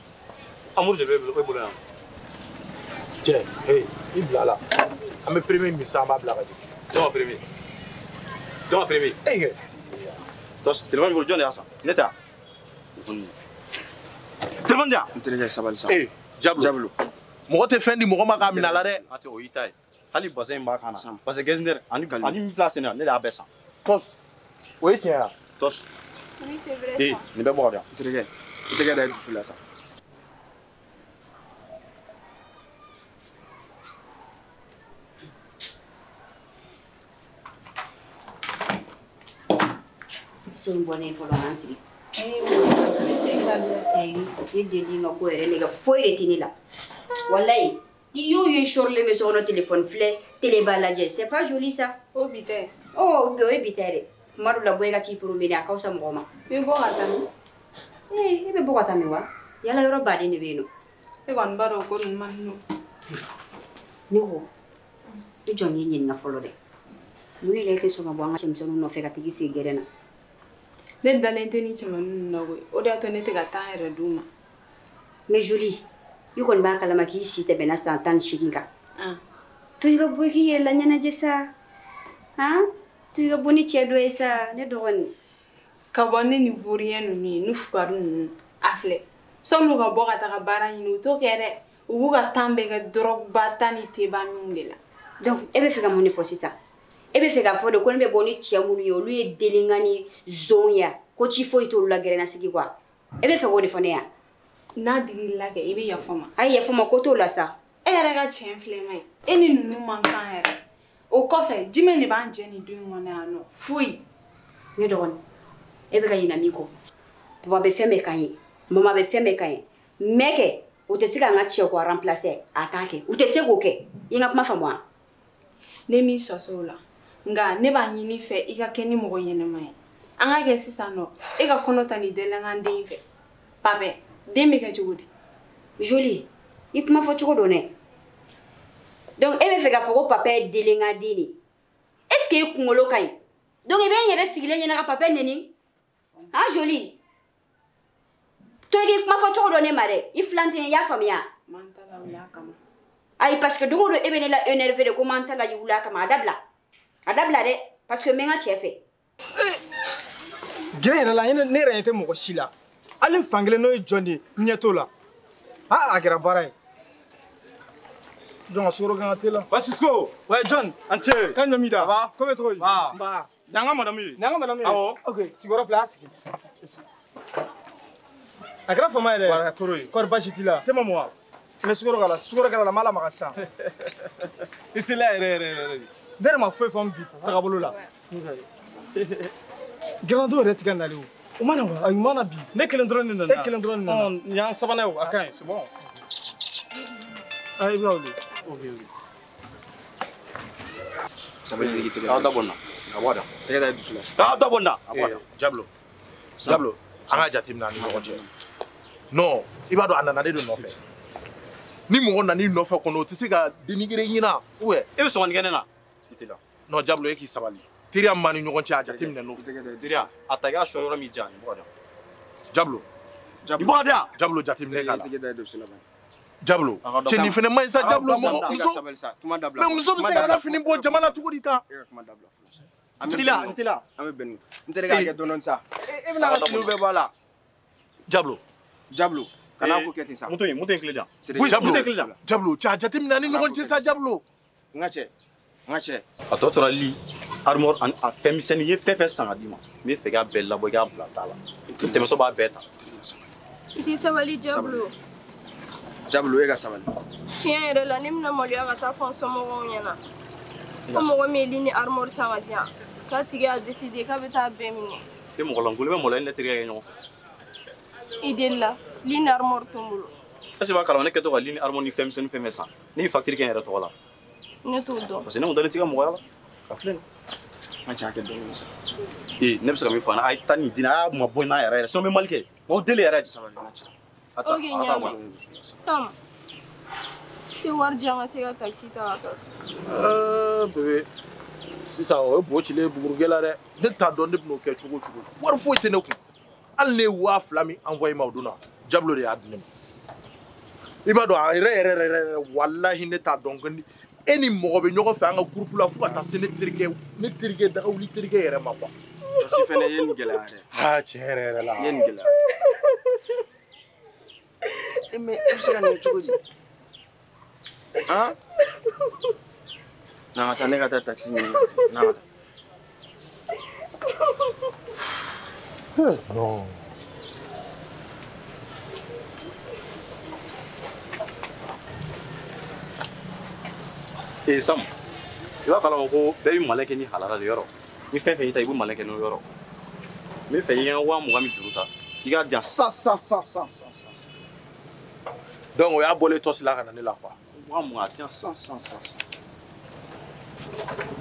Amour de bɛ e bolo yan. Cɛ, hey, i bila la. An bɛ premier min san an b'a bila ka jigin. Jɔn ka premier? Jɔn ka premier? E kɛ. Tos, téléphone bolo jɔn de y'a san? Ne tɛ wa? Téléphone di yan. N terikɛ sabali sa. Ee Diablo. Diablo. Mɔgɔ tɛ fɛn di mɔgɔ ma k'a minɛ a la dɛ. A cɛ o y'i ta ye. Hali bazin in b'a kan na. Parce que Getzner ani min filɛ a sen na ne de y'a bɛɛ san. Tos, o ye tiɲɛ ye wa? Tos. Oui, c'est vrai. Ee nin bɛɛ bɔ ka di yan. N terikɛ, i tɛgɛ da i dusu la sa. Sen bɔ ne fɔlɔ an sigi. Ayi, ne den ka ko yɛrɛ nɛgɛ foyi de tɛ ne la. Walayi, i y'o ye sɔrɔlen bɛ so kɔnɔ téléphone filɛ, télé b'a lajɛ, c'est pas joli ça. O bi tɛ. Ɔ o ye bi tɛ dɛ. Tuma dɔ la bɔ i ka t'i promener a ka fisa mɔgɔ ma. N bɛ bɔ ka taa min? Ee e bɛ bɔ ka taa min wa? Yala yɔrɔ baden de bɛ yen nɔ. E kɔni b'a dɔn ko ninnu man nɔ. Ne ko, i jɔ n k'i ɲininka fɔlɔ dɛ. Mun de la e tɛ sɔn ka bɔ an ka cɛmisɛnninw nɔfɛ ka t'i sigi gɛrɛn na? Ne dalen tɛ ni cɛmanin ninnu na koyi. O de y'a to ne tɛ ka taa n yɛrɛ d'u ma. Mais Jolie, i kɔni b'a kalama k'i si tɛmɛna san 18 kan. To i ka bɔ i k'i yɛrɛ laɲɛnajɛ sa. Han? To i ka bɔ ni cɛ dɔ ye sa, ne dɔgɔnin. Ka bɔ ne ni vaurien ninnu ye, ni fugari ninnu, a filɛ. Sɔnni u ka bɔ ka taga baara ɲini, u t'o kɛ dɛ. U b'u ka temps bɛɛ kɛ drogue ba ta ni teba minw de la. Donc e bɛ fɛ ka mun de fɔ sisan? E bɛ fɛ k'a fɔ de ko ne bɛ bɔ ni cɛ minnu ye olu ye delinkan ni zon ye ko ci foyi t'olu la gɛrɛnasigi quoi. E bɛ fɛ k'o de fɔ ne ye? N'a digir'i la kɛ i bɛ yafa n ma. Ayi yafa n ma ko t'o la sa. E yɛrɛ ka tiɲɛ filɛ ma ye. E ni ninnu man kan yɛrɛ. O kɔfɛ jumɛn de b'an jɛ nin du in kɔnɔ yan nɔ? Foyi. Ne dɔgɔnin e bɛ ka ɲinɛ min kɔ. Papa bɛ fɛn bɛɛ k'an ye. Mama bɛ fɛn bɛɛ k'an ye. Mais kɛ o tɛ se k'an ka cɛ ko remplacer a t'a kɛ. U tɛ se k'o kɛ. I ye n ka kuma faamu wa? Ne m'i sɔsɔ o la. Nka ne b'a ɲini fɛ i ka kɛ ni mɔgɔ ɲɛnɛma ye. An ka kɛ sisan nɔ e ka kɔnɔ ta nin dɛlɛnkan den fɛ. Papɛ den bɛ kɛ cogo di? Jolie i kuma fɔ cogo dɔn dɛ. Donc e bɛ fɛ k'a fɔ ko papa ye delenkan den de ye. Est ce que i kunkolo ka ɲi? Donc i bɛ n yɛrɛ sigilen ɲɛna ka papa neni? Han Jolie? To i k'i kuma fɔ cogo dɔn ne ma dɛ. I filan tɛ n ye i y'a faamuya? Ayi parce que don o don e bɛ ne la énervé de ko m'an ta la wuli a kama a dabila. A dabila dɛ parce que n bɛ n ka cɛ fɛ. Gɛrɛ yɛrɛ la ne yɛrɛ ɲɛ tɛ mɔgɔ si la. Hali fan kelen n'o ye jɔn de ye n ɲɛ t'o la. Aa a kɛra baara ye. Jɔn ka sukaro kan ka te la. Wa Cisco. Ouais John. An ce. Kan jɔn b'i da. Ça va? Ko bɛ cogo di? Nba. Nba. Nin y'an ka madame ye. Nin y'an ka madame ye. Awɔ. Ok sigiyɔrɔ filɛ a sigi. A kɛra fama ye dɛ. Wala koro ye. Kɔri baasi t'i la. Te ma mɔ wa? N bɛ sukaro k'a la sukaro kɛra la n b'a lamaga sisan. I teliya yɛrɛ yɛrɛ yɛrɛ de. Ne yɛrɛ ma foyi faamu bi tagabolo la. Garanto yɛrɛ ti ka nalen o. O ma na wa? Ayi o ma na bi. Ne kelen dɔrɔn de nana. E kelen dɔrɔn de nana. Ɔn nin y'an sabanan ye o a ka ɲi c'est bon. Ah i bɛna wuli. Ok ok. Sabali i tɛgɛ. Aw da bɔ nin na. A bɔ a da. Tɛgɛ da i dusu la. Aw da bɔ nin na. A bɔ a da. Jablo. Jablo. An ka jateminɛ an ni ɲɔgɔn cɛ. Non i b'a dɔn a nana ne de nɔfɛ. Ni mɔgɔ nana i nɔfɛ kɔni o tɛ se ka dénigrer ɲina ou bien. E bɛ sɔn ka nin kɛ ne na? I tɛ la. Non Jablo e k'i sabali. Teriya min b'an ni ɲɔgɔn cɛ a jateminɛ n'o fɛ. Teriya a ta i k'a sɔrɔ yɔrɔ min diyan nin bɔ ka di yan. Jablo. Nin bɔ ka di yan. Jablo jateminɛ k'a la. Tɛgɛ da i dusu la. Jablo cɛ nin fɛnɛ man ɲi sa Jablo mɔgɔ muso. Mais muso bɛ se ka ka fini bɔ jama la cogo di tan? E ka kuma dabila fɔlɔ sa. N teliya n teliya. An bɛ bɛn nin. N terikɛ k'a kɛ dɔɔni dɔɔni sa. E bɛna ka finiw bɛɛ bɔ a la. Jablo. Jablo. Kana ko kɛ ten sa. Moto in kile di yan. Jablo Moto in kile di yan. Jablo cɛ a jateminɛ an ni ɲɔgɔn cɛ sa Jablo. N ka cɛ. N ka cɛ. A tɔ tora li armoire ani a fɛn misɛnnin i ye fɛn fɛn san ka d'i ma n bɛ fɛ k'a bɛɛ labɔ i k'a bila ta la. Tɛmɛsɔ b'a bɛɛ ta. I t'i sabali Jablo. Jablo e ka sabali. Tiɲɛ yɛrɛ la ne bɛna maloya ka taa fɔ n somɔgɔw ɲɛna. Ko mɔgɔ min ye li ni armoire san ka di yan k'a tigi y'a décidé k'a bɛ taa bɛɛ minɛ. E mɔgɔ lankolon i bɛ maloya ni ne terikɛ kɛ ɲɔgɔn fɛ. I delila li ni armoire to n bolo. Est ce que i b'a kalama ne kɛtɔ ka li ni armoire ni fɛn misɛnnin fɛn fɛn san ne ye facture kɛ n yɛrɛ tɔgɔ la. Ne t'o dɔn. Parce que ne kun dalen t'i ka mɔgɔya la. A filɛ nin. An cɛ a kɛ dɔɔni dɔɔni sa. Ee ne bɛ se ka min fɔ a ɲɛna a ye taa nin di ne a y'a mabɔ n na yɛrɛ yɛrɛ sinon n bɛ mali kɛ. M'aw deli yɛrɛ de. Sabali n ka cɛ. Ok ɲaama. Sam tɛ wari di yan ka se ka taxi ta ka taa so. Bébé sisan o ye bo cilen ye bugurukɛ la dɛ. Ne t'a dɔn ne bɛn'o kɛ cogo o cogo. Wari foyi tɛ ne kun. Hali ne ye 2000 min envoyé ma o don na Jablo de y'a di ne ma. I b'a dɔn a yɛrɛ yɛrɛ yɛrɛ yɛrɛ walahi ne t'a dɔn ko e ni mɔgɔ bɛ ɲɔgɔn fɛ an ka groupe la fo ka taa se ne terikɛ dagawuli terikɛ yɛrɛ ma quoi. Parce que fɛnɛ i ye nin gɛlɛya dɛ. Aa tiɲɛ yɛrɛ yɛrɛ la. I ye nin gɛlɛya. E mais e bɛ se ka nin kɛ cogo di? Han? N'an ka taa ne ka taa taxi ɲini n'an ka taa. Non. Ee Sam i b'a kalama ko bɛɛ bɛ malɛ kɛ ni halala de yɔrɔ ni fɛn fɛn y'i ta i bɛ malɛ kɛ n'o yɔrɔ n bɛ fɛ i ka 20 000 min juru ta i k'a di yan sa sa sa sa sa. Donc o y'a bɔlen tɔsi la ka na ne la quoi. 20 000 a di yan sa sa sa.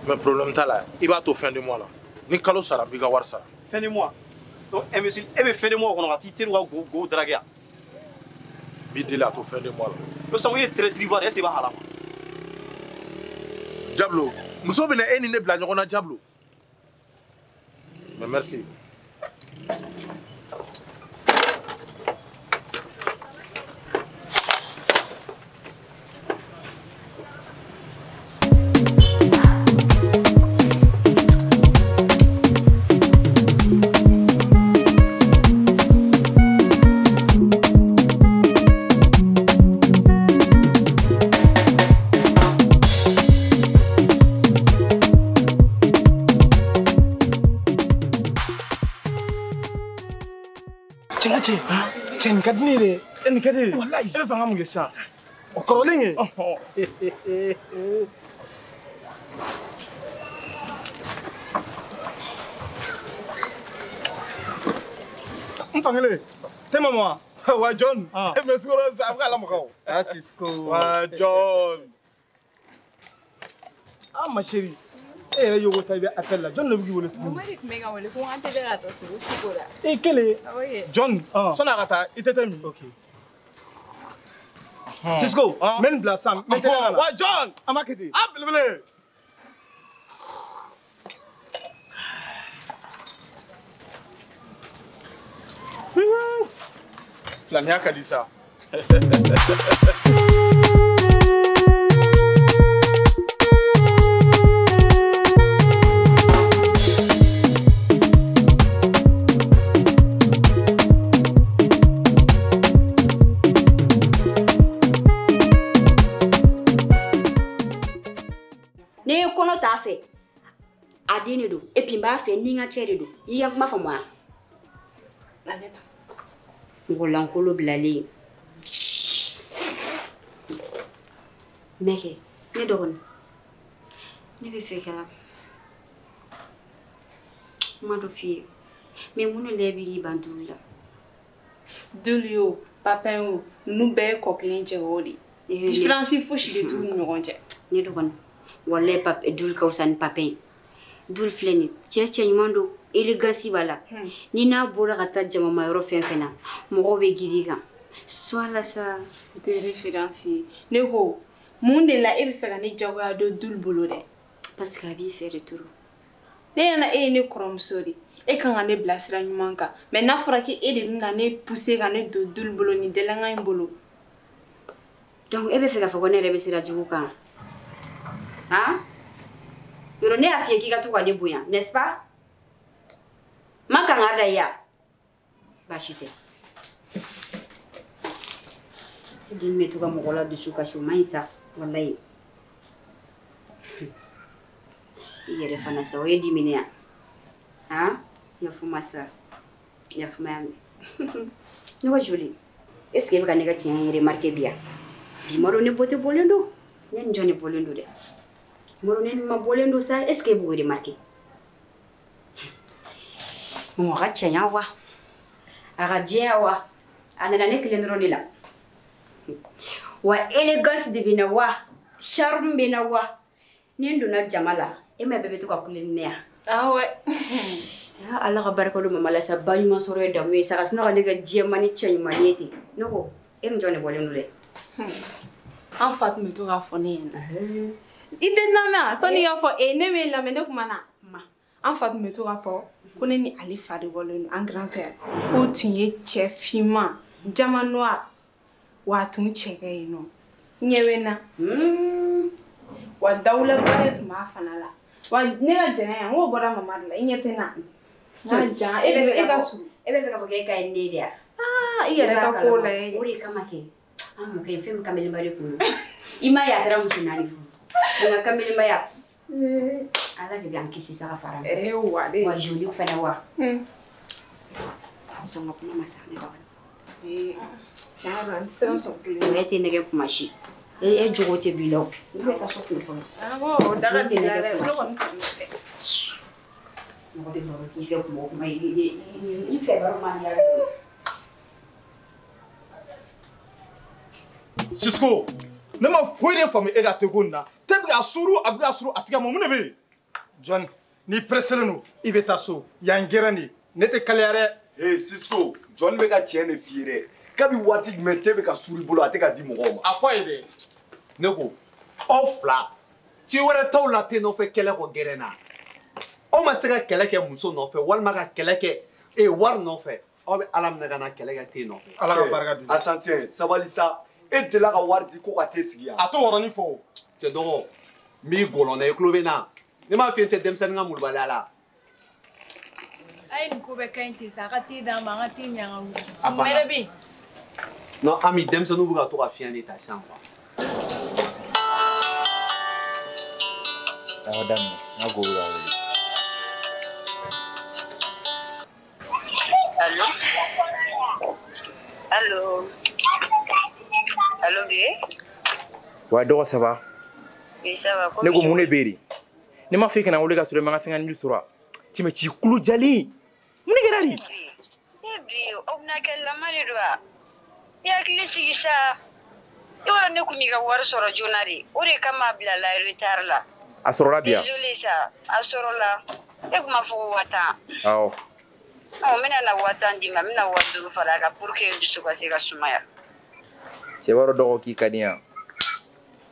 Mais problème t'a la i b'a to fin de mois la ni kalo sara n b'i ka wari sara. Fin de mois donc imbécile e bɛ fin de mois kɔnɔ ka t'i teriw ka go draguer yan. N b'i deli a to fin de mois la. Mais Sam e ye traître ba de ye est ce que i b'a kalama? Jablo muso bɛna e ni ne bila ɲɔgɔn na Jablo. Mais merci. Cɛ, cɛ nin ka di ne ye dɛ. E nin ka di ye? Walayi. E bɛ fɛ an ka mun kɛ sisan? O kɔrɔlen kɛ. N fankelen, te ma mɔ wa John. Mais sukaro a bɛ ka lamaga o. Ah Cisco. Wa John. Ah ma chérie. E yɛrɛ y'o ko ta i bɛ appel la jɔn de bɛ k'i wele tuguni. Mama de tun bɛ ka n wele ko an tɛ ka taa sogo sugo la. E kelen. John sɔnni a ka taa i tɛ taa min. Ok. Cisco n bɛ nin bila sisan n bɛ teliya ka na. Wa John an b'a kɛ ten. A belebele. Filaniya ka di sa. Ne ye kɔnɔ t'a fɛ a den de don et puis n b'a fɛ ni n ka cɛ de don i ka kuma faamu wa mɔgɔ lankolon bilalen mɛkɛ ne dɔgɔnin ne bɛ fɛ ka kuma dɔ f'i ye mais mun de la e bɛ k'i ban duli la Duli o papin o ninnu bɛɛ ye kɔ kelen cɛ o de différence fosi de t'u ni ɲɔgɔn cɛ ne dɔgɔnin walayi pape duli ka fisa ni papin ye duli filɛ nin ye cɛ ɲuman don élégance b'a la ni n'a bɔra ka taa jamama yɔrɔ fɛn fɛn na mɔgɔw bɛ girin i kan soit la sa de référence ye ne ko mun de la e bɛ fɛ ka ne jagoya don duli bolo dɛ parce que a b'i fɛ de trop ne ɲɛna e ye ne kɔrɔmuso de e kan ka ne bilasira ɲuman kan mais n'a fɔra k'e de bɛna ne pousser ka ne don duli bolo nin dɛlɛnkan in bolo donc e bɛ fɛ k'a fɔ ko ne yɛrɛ bɛ sira jugu kan han yɔrɔ ne y'a f'i ye k'i ka to ka ne bonya n'est-ce pas ma kangari da i ya baasi tɛ e den bɛ to ka mɔgɔ la dusu kasi o man ɲi sa walayi i yɛrɛ fana sa o ye dimine ya han yafuma sa yafuma ya mɛn ne ko joli est ce que e bɛ ka ne ka tiɲɛ in remarquer bi yan bi ma dɔn ne beauté bɔlen don ne ni jɔn de bɔlen don dɛ ma dɔn ne ni ma bɔlen don sa est ce que e b'o remarquer mɔgɔ ka cɛɲa wa a ka jɛya wa a nana ne kelen dɔrɔn de la wa élégance de bɛ na wa charme bɛ na wa ni n donna jama la e ma bɛɛ bɛ to ka kule ni ne ya ah ouais ala ka barika don mama la sa ba ɲuman sɔrɔ ye damu ye sa ka sina ka ne kɛ jɛman ni cɛ ɲuman ye ten ne ko e ni jɔn de bɔlen don dɛ an fa tun bɛ to k'a fɔ ne ɲɛna i tɛ lamɛn sani k'a fɔ e ne bɛ lamɛn ne kuma na an fa tun bɛ to k'a fɔ ko ne ni ale fa de bɔlen don an grand père k'o tun ye cɛ finman jama noir wa a tun cɛ ka ɲi nɔ ɲɛ bɛ n na wa dawulaba de tun b'a fana la wa ne ka janya yan n k'o bɔra mama de la i ɲɛ tɛ n na n ka jan e ka surun e bɛ fɛ k'a fɔ k'e ka ɲi ne de ya aa i yɛrɛ ka ko la o de kama kɛ an mɔkɛ ye fɛn min kamelenba de kun don i m'a ye a kɛra muso naani furu nka kamelenbaya ala de bɛ an kisi sa ka fara wa wa joli fana wa sɔn ka kuma ma sa ne dɔgɔnin tiɲɛ yɛrɛ la n tɛ se ka sɔn kelen e tɛ nɛgɛ kuma si e jogo tɛ b'i la o i bɛ ka so kun fɔlɔ awɔ o da ka di la dɛ ne kɔni sɔn tɛ mɔgɔ bɛ baro k'i fɛ kuma o kuma i fɛ baro man di Cisco ne ma foyi de faamu e ka teko nin na te bɛ ka suru a bɛ ka suru a tigɛ ma mun de bɛ yen John n'i presselen don i bɛ taa so yan gɛrɛn de ne tɛ kaliya dɛ. Ee Cisco John bɛ ka tiɲɛ de f'i ye dɛ kabi waati jumɛn te bɛ ka suru i bolo a tɛ ka di mɔgɔw ma. A fɔ a ye dɛ. Ne ko aw fila ci wɛrɛ t'aw la te nɔfɛ kɛlɛ kɔ gɛrɛn na aw ma se ka kɛlɛ kɛ muso nɔfɛ walima ka kɛlɛ kɛ wari nɔfɛ aw bɛ ala minɛ ka na kɛlɛ kɛ te nɔfɛ. Ala ka barika di. Asansɛn sabali sa e delila ka wari di ko ka te sigi yan. A t'o yɔrɔnin fɔ o. Cɛ dɔgɔ n b'i gɔlɔn na i tulo bɛ n na ne m'a f'i ye n tɛ denmisɛnnin ka molobaliya la. A ye nin ko bɛɛ ka ɲi ten sa a ka te d'an ma an ka te min an ka wuli. Mun wɛrɛ bɛ yen. Non Ami denmisɛnninw bɛ ka to ka fiɲɛ de ta sisan quoi. A ka daminɛ n ka go bɛ ka wuli. Allo? Allô. Allô, bé. Ouais, dɔgɔ, ça va? Oui, ça va. Ne ko mun de bɛ yen de? Ne m'a fɔ i kana wele ka sɔrɔ i ma n ka 50 000 sɔrɔ wa? Cɛ mais ci kulo jalen. Mun de kɛra de? Eh bi, o bɛna kɛ lama de don wa? I hakili sigi sa. I b'a dɔn ne kun b'i ka wari sɔrɔ joona de. O de kama a bila la retard la. A sɔrɔla bi yan? Désolé sa, a sɔrɔla. E kun m'a fɔ ko 50 000. Awɔ. Ɔ, n bɛna na 50 000 d'i ma, n bɛna 50 000 fara a kan pour que dusu ka se ka sumaya. Cɛ b'a dɔn dɔgɔ k'i ka di yan.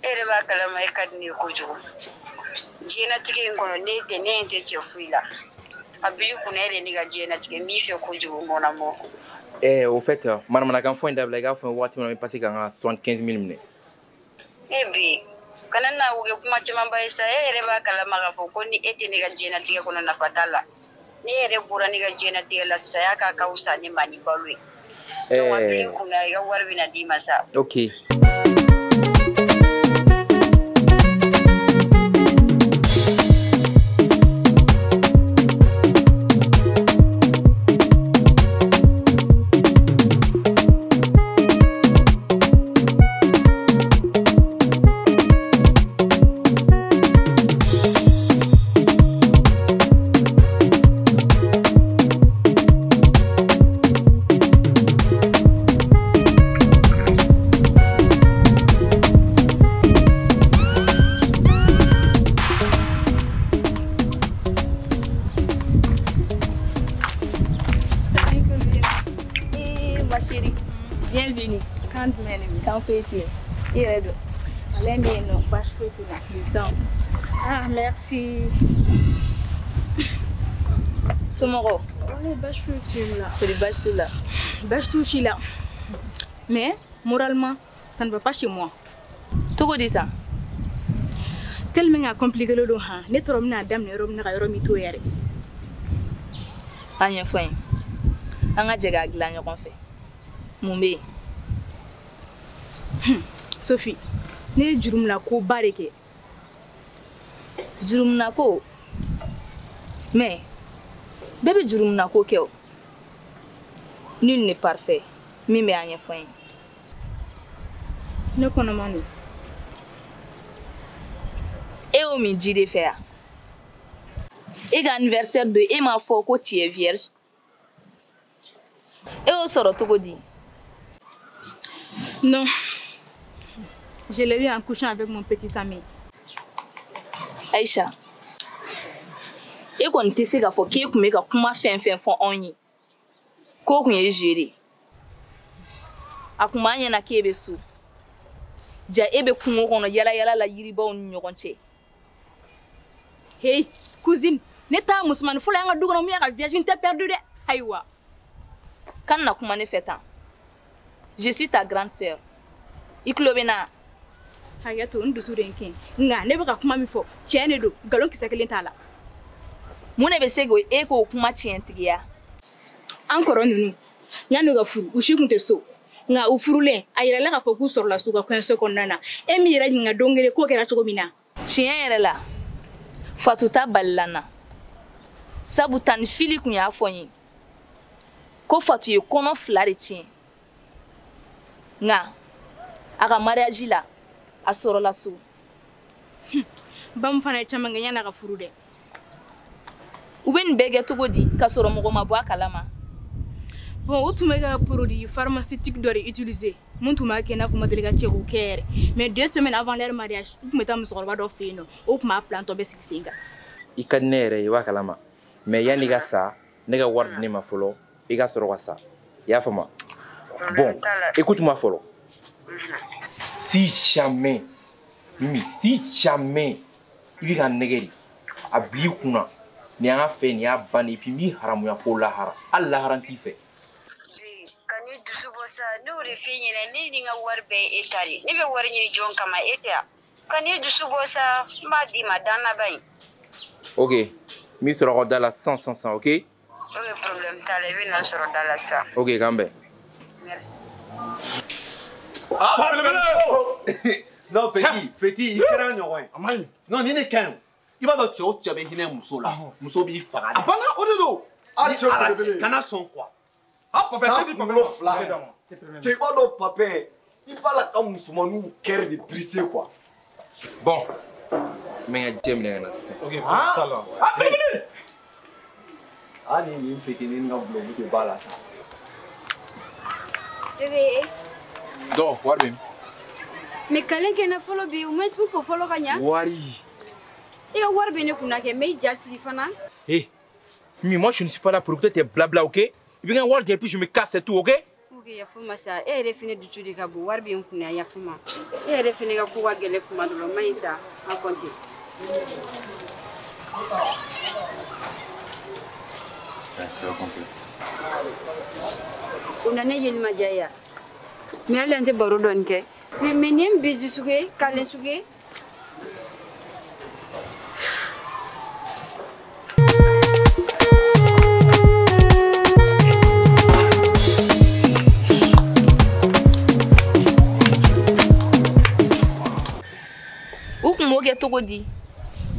E yɛrɛ b'a kalama e ka di ne ye kojugu. Diɲɛlatigɛ in kɔnɔ ne tɛ ne tɛ cɛ foyi la. A bil'i kunna e de ye ne ka diɲɛlatigɛ n b'i fɛ kojugu mon amour. Eh, au fait, manamanakan fɔ in dabila, i k'a fɔ n ye waati min na n bɛ passer ka n ka 75 000 minɛ. E bi kana na o kɛ kuma camanba ye sa, e yɛrɛ b'a kalama k'a fɔ ko ni e tɛ ne ka diɲɛlatigɛ kɔnɔ nafa t'a la. Ne yɛrɛ bɔra ne ka diɲɛlatigɛ la, saya ka ka fisa ne ma ni balo ye. Donc a bil'i kunna i ka wari bɛna d'i ma sa. Ok. Salut cousine. Eh, ma chérie, bienvenue. Quand jumɛn de bɛ? Kan foyi tɛ yen. I yɛrɛ dun? Ale bɛ yen nɔ, baasi foyi tɛ na. Le temps. Ah, merci. Somɔgɔw? Ouais, baasi foyi tɛ yen la. Kɔri baasi t'u la? Baasi t'u si la. Mais moralement, ça ne va pas chez moi. Cogo di tan? Tellement que a compliqué le don han, ne tɔrɔ bɛna daminɛ yɔrɔ min na ka yɔrɔ min to yɛrɛ. A ɲɛfɔ n ye. An ka jɛ k'a dilan ɲɔgɔn fɛ. Mun bɛ yen? Sophie, ne ye jurumina koba de kɛ. Jurumina ko? Mais bɛɛ bɛ jurumina ko kɛ o. Nul n'est parfait. Min bɛ a ɲɛfɔ n ye. Ne kɔnɔman don. E y'o min ji de fɛ yan? E ka anniversaire don, e m'a fɔ ko tu es vierge. E y'o sɔrɔ cogo di? Non. Je l'ai eu en couchant avec mon petit ami. Aïcha, e kɔni tɛ se k'a fɔ k'e tun bɛ ka kuma fɛn fɛn fɔ anw ye k'o tun ye jeu de ye. A tun b'an ɲɛna k'e bɛ so. Ja e bɛ kungo kɔnɔ yala yala la yiribaw ni ɲɔgɔn cɛ. Hey, cousine, ne t'a musomanin fɔlɔ y'an ka du kɔnɔ min y'a ka virginité perdu dɛ. Ayiwa. Kana na kuma ne fɛ tan. Je suis ta grande sœur. I tulo bɛ n na? Hakɛ to, n dusu de ye n kɛn. Nka ne bɛ ka kuma min fɔ, tiɲɛ de don, nkalon kisɛ kelen t'a la. Mun de bɛ se k'o e k'o kuma tiɲɛtigiya? An kɔrɔ ninnu, yan'u ka furu, u si tun tɛ so. Nka u furulen, a yirala k'a fɔ k'u sɔrɔla so u ka kɔɲɔso kɔnɔna na. E m'i yɛrɛ ɲininka don kelen k'o kɛra cogo min na. Tiɲɛ yɛrɛ la, Fatu ta balila n na. Sabu Tani Fili tun y'a fɔ n ye ko Fatu ye kɔnɔ 2 de tiɲɛ. Nka a ka mariage la, a sɔrɔla so. Bamu fana ye caman kɛ yan'a ka furu dɛ. U bɛ nin bɛɛ kɛ cogo di k'a sɔrɔ mɔgɔ ma bɔ a kalama? Bon, u tun bɛ ka produit pharmaceutique dɔ de utiliser mun tun b'a kɛ i n'a fɔ u ma deli ka cɛko kɛ yɛrɛ. Mais 2 semaines avant leur mariage, u tun bɛ taa musokɔrɔba dɔ fɛ yen nɔ, o tun b'a plan tɔ bɛɛ sigi sen kan. I ka di ne yɛrɛ ye, i b'a kalama. Mais yanni i ka sa, ne ka wari di ne ma fɔlɔ, i ka sɔrɔ ka sa. I y'a faamu? Bon, écoute-moi fɔlɔ. Si jamais, Mimi, si jamais i bɛ ka nɛgɛ de, a bil'i kunna, nin y'an ka fɛ, nin y'a bannen, et puis n b'i haramuya fo lahara. Hali lahara n t'i fɛ. Ka n'i dusu bɔ sa, ne y'o de f'i ɲɛna, ne ni n ka wari bɛɛ ye e ta de. Ne bɛ wari ɲini jɔn kama, e tɛ yan. Ka n'i dusu bɔ sa, n b'a d'i ma danna in. Ok, n b'i sɔrɔ aw ka da la 100 100 100, ok? Ok, problème t'a la, i bɛ na n sɔrɔ da la sisan. Ok, k'an bɛn. Merci. Ah, non, petit, petit, i kɛra ɲɔgɔn ye. A man ɲi. Non, nin de ka ɲi. I b'a dɔn cɛ o cɛ bɛ hinɛ muso la, muso b'i faga de. A banna, o de don. A cɛ belebele. Kana sɔn quoi. A papa, San tɛ di kunkolo 2. Cɛ i b'a dɔn Papin, i b'a la ka musomaninw cœur de briser quoi. Bon, n bɛ n ka jɛ minɛ ka na sisan. Ok, t'a la. Ah, belebele! Ah, nin petinin ka bulɔku tɛ ba la sa. Bébé. Donc, wari bɛ min? Mais kalen kɛ na fɔlɔ bi, u ma sun fɔ fɔlɔ ka ɲa. Wari. I ka wari bɛ ne kunna kɛ, mais i ja sigi fana. Hé, mais moi je ne suis pas là pour écouter tes blabla, ok? I bɛ n ka wari di et puis je me casse, c'est tout, ok? Ok, yafa ma sa, e yɛrɛ fɛnɛ dusu de ka bon, wari bɛ n kunna, yafa ma. E yɛrɛ fɛnɛ ka ko ka gɛlɛn kuma dɔ la, o ma ɲi sa, a compter. O na ne yeli ma diya ye wa? Mais hali an tɛ baro dɔɔni kɛ. Mais nin ye bizu sugu ye, kalen sugu ye. U kun b'o kɛ cogo di?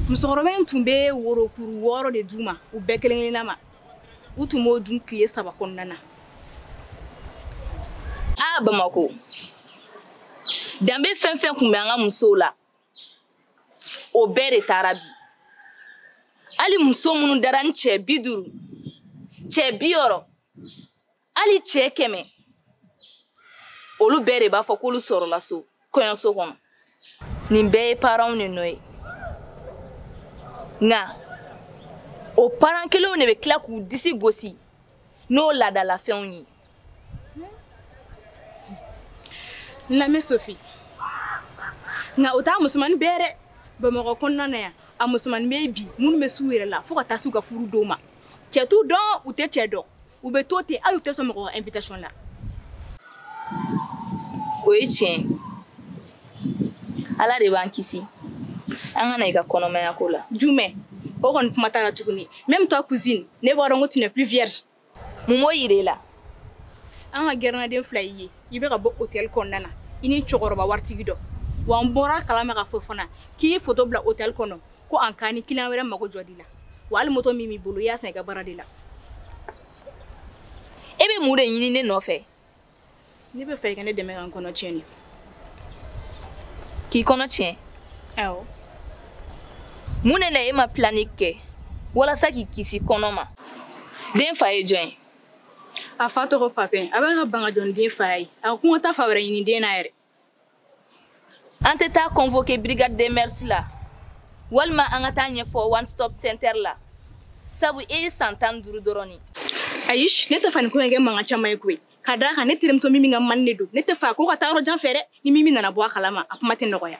Musokɔrɔba in tun bɛ worokuru 6 de d'u ma, u bɛɛ kelen kelenna ma. U tun b'o dun tile 3 kɔnɔna na. Ah, Bamako. Danbe fɛn fɛn kun bɛ an ka musow la, o bɛɛ de taara bi. Hali muso minnu dara ni cɛ 50, cɛ 60, hali cɛ 100, olu bɛɛ de b'a fɔ k'olu sɔrɔla so, kɔɲɔso kɔnɔ. Nin bɛɛ ye parents de nɔ ye. Nka o parents kelenw de bɛ tila k'u disi gosi n'o laadalafɛnw ye. N lamɛn Sophie, nka o t'a musomanin bɛɛ dɛ. Bamakɔ kɔnɔna na yan, a musomanin bɛ bi minnu bɛ s'u yɛrɛ la fo ka taa s'u ka furu don ma. Cɛ t'u dɔn, u tɛ cɛ dɔn. U bɛ to ten, hali u tɛ sɔn mɔgɔ ka invitation la. O ye tiɲɛ ye. Ala de b'an kisi. An ka na i ka kɔnɔmaya ko la. Jumɛn? O kɔni kuma t'a la tuguni. Même toi cousine, ne b'a dɔn ko tu n'es plus vierge. Mun b'o yira e la? An ka gɛrɛnaden 2 y'i ye, i bɛ ka bɔ hôtel kɔnɔna na, i ni cɛkɔrɔba waritigi dɔ. Wa n bɔra a kalama k'a fɔ fana k'i ye photo bila hôtel kɔnɔ ko en cas ni client wɛrɛ mago jɔ l'i la. Wa hali moto min b'i bolo, i y'a san i ka baara de la. E bɛ mun de ɲini ne nɔfɛ? Ne bɛ fɛ i ka ne dɛmɛ ka n kɔnɔ tiɲɛ de. K'i kɔnɔ tiɲɛ? Awɔ. Mun de la e ma planning kɛ walasa k'i kisi kɔnɔ ma? Den fa ye jɔn ye? A fa tɔgɔ Papin, a b'a ka bangajɔn den fa ye. A ko n ka taa fa wɛrɛ ɲini den na yɛrɛ. An tɛ taa convoquer brigade des mœurs la walima an ka taa ɲɛfɔ one stop center la, sabu e ye san 15 dɔrɔn ye. Ayi, ne tɛ fɛ nin ko in kɛ mankan caman ye koyi. Ka d'a kan ne terimuso min ka mani de don, ne tɛ fɛ a ko ka taa yɔrɔ jan fɛ dɛ. Ni min nana bɔ a kalama, a kuma tɛ nɔgɔya.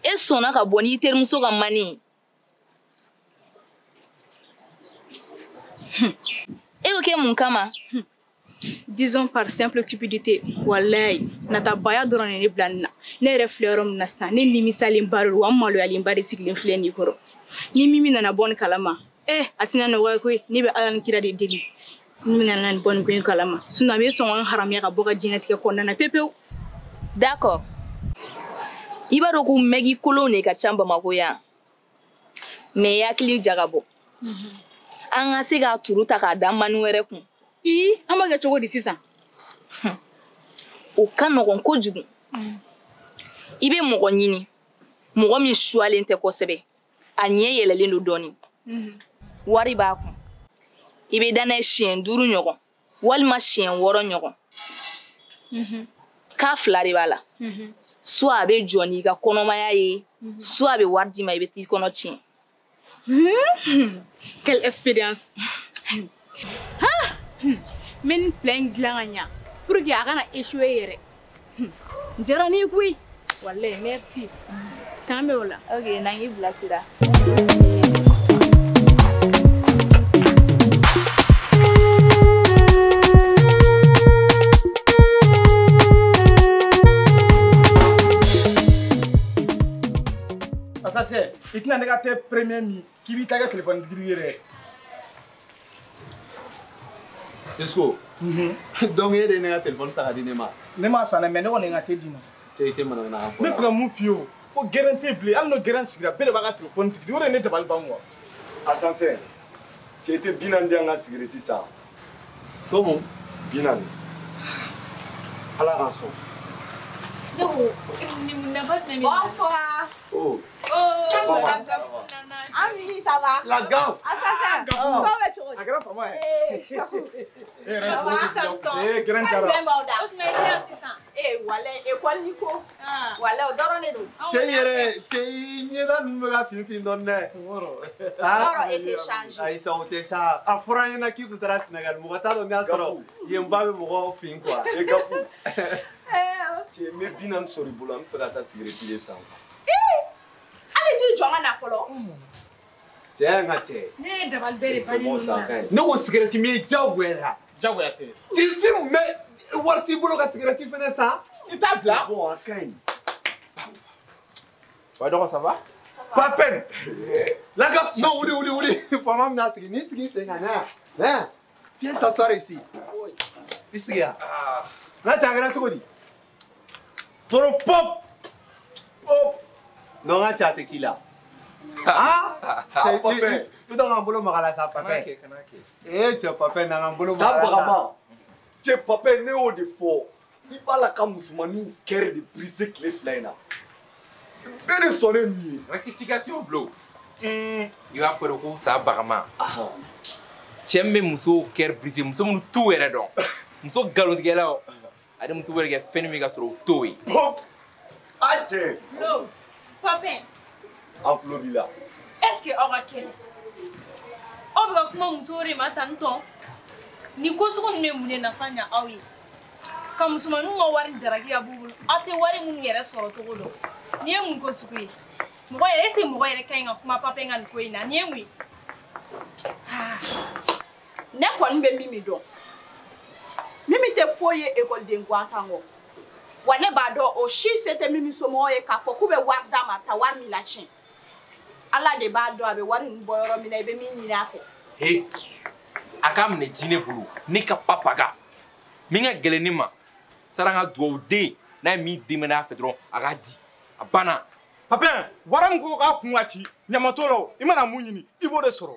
E sɔnna ka bɔ n'i terimuso ka mani ye. E y'o kɛ mun kama? Disons par simple cupidité, walayi, natabaya dɔrɔn de ne bila nin na. Ne yɛrɛ filɛ yɔrɔ min na sisan, ne nimisalenba de don, wa n maloyalenba de sigilen filɛ nin kɔrɔ. Ni min nana bɔ nin kalama, a tɛna nɔgɔya koyi. Ne bɛ Ala ni kira de deli. Ni min nana nin bɔ nin ko in kalama, sinon a bɛ sɔn ka n haramuya ka bɔ ka diɲɛlatigɛ kɔnɔna na pewu pewu. D'accord. I b'a dɔn ko mɛgi kolonw de ka ca Bamakɔ yan. Mais i hakili jagabɔ. An ka se k'a turu ta k'a da mani wɛrɛ kun. Ii, an b'a kɛ cogo di sisan? O ka nɔgɔn kojugu. I bɛ mɔgɔ ɲini, mɔgɔ min suwalen tɛ kosɛbɛ, a ɲɛ yɛlɛlen don dɔɔni. Wari b'a kun. I bɛ da n'a ye siɲɛ 5 ɲɔgɔn walima siɲɛ 6 ɲɔgɔn. K'a 2 de b'a la. Soit a bɛ jɔ n'i ka kɔnɔmaya ye, soit a bɛ wari d'i ma i bɛ t'i kɔnɔ tiɲɛ. Quelle expérience! Ah! N bɛ nin plan in dilan ka ɲa pour que a kana échouer yɛrɛ. N diyara ne ye koyi. Walayi merci. K'an bɛn o la. Ok, n'an k'i bilasira. Assassin, i tɛna ne ka te premier min k'i b'i ta kɛ téléphone giri ye dɛ. Cisco. Donc e de ye ne ka téléphone san ka di ne ma. Ne m'a san dɛ, mais ne kɔni ye n ka te d'i ma. Cɛ i tɛ manamanakan fɔ. Ne bɛ ka mun f'i ye o, ko gɛrɛn tɛ bilen, hali n'o gɛrɛn sigira bɛɛ de b'a ka téléphone tigi, o de ye ne dabali ban quoi. Assassin, cɛ i tɛ 40 di yan ka sigireti san. Ko mun? 40. Ala k'an sɔn. Ne ko nafa jumɛn bɛ. Bonsoir. Oh. Oh. Ça va? Ami, ça va? La gaffe. Assassin. Oh. Comment vas-tu? A kɛra fama ye. Eh, E yɛrɛ cogo tɛ bila. Eh, gɛrɛn jara. Jumɛn b'aw da? O tuma i tɛ yan sisan. Eh, walayi école ni ko. Walayi o dɔrɔn de don. Cɛ in yɛrɛ, cɛ i ɲɛda ninnu bɛ ka fin fin dɔɔni dɛ. Wɔɔrɔ e tɛ change. Ayi sa o tɛ sa. A fɔra an ɲɛna k'i tun taara Sénégal mɔgɔ t'a dɔn n'a sɔrɔ yen ba bɛ mɔgɔw fin quoi. E Gafu. Cɛ n bɛ 40 sɔrɔ i bolo an bɛ fɛ ka taa sigɛrɛti de san. Hali t'i jɔ n ka na fɔlɔ. Cɛ n ka cɛ. Ne ye dabali bɛɛ de C'est bon ça, a ka ɲi. Ne ko sigɛrɛti min ye diyagoya la. Diyagoya tɛ. Tu fumes mais wari t'i bolo ka sigɛrɛti fɛnɛ san. I t'a bila. C'est bon, a ka ɲi. Wa dɔgɔ ça va? Papin. La gaffe, non, wuli wuli wuli. Faama bɛna sigi. N'i sigi i sen kan na yan. Na yan. Viens t'asseoir ici. I sigi yan. N ka cɛ a kɛra cogo di? Trop pop. Pop. Non, n ka cɛ a tɛ k'i la. Ah! Cɛ Papin. I tɔ k'an bolo maga la sa Kana Papin. kɛ, kana kɛ. Eh cɛ Papin na k'an bolo Sa maga la sa. bagama. Cɛ Papin ne y'o de fɔ. I b'a la ka musomaninw cœur de briser tile 2 in na. Bɛɛ de sɔnnen n'i ye. Rectification blo. I b'a fɔ de ko sa bagama. Cɛ min bɛ musow cœur briser, muso minnu t'u yɛrɛ dɔn. Muso nkalontigɛlaw. Ani muso bɛ kɛ fɛn min ka sɔrɔ u t'o ye. Pop. A cɛ. No. Papin, An tulo b'i la. est-ce que aw ka kɛnɛ? Aw bɛ ka kuma musow de ma tan tɔ. Nin ko sugu ninnu ye mun de nafa ɲa aw ye? Ka musomaninw ka wari daraki ka b'u bolo, aw tɛ wari minnu yɛrɛ sɔrɔ cogo dɔn. Nin ye mun ko sugu ye? Mɔgɔ yɛrɛ est-ce que mɔgɔ yɛrɛ ka ɲi ka kuma Papin ka nin ko in na? Nin ye mun ye? Ne kɔni bɛ Mimi dɔn. Mimi tɛ foyi ye ekɔliden gansan kɔ. Wa ne b'a dɔn o si se tɛ Mimi somɔgɔw ye k'a fɔ k'u bɛ wari d'a ma a bɛ taa wari min latiɲɛ. Ala de b'a dɔn a bɛ wari ninnu bɔ yɔrɔ min na i bɛ min ɲini a fɛ. He, a k'a minɛ jinɛ bolo, ne ka papaga. Min ka gɛlɛn ne ma, sara n ka dugawuden n'a ye min dɛmɛ n'a fɛ dɔrɔn a k'a di. A banna. Papin, wara min ko k'a kun ka ci, ɲama t'o la o. I mana mun ɲini, i b'o de sɔrɔ.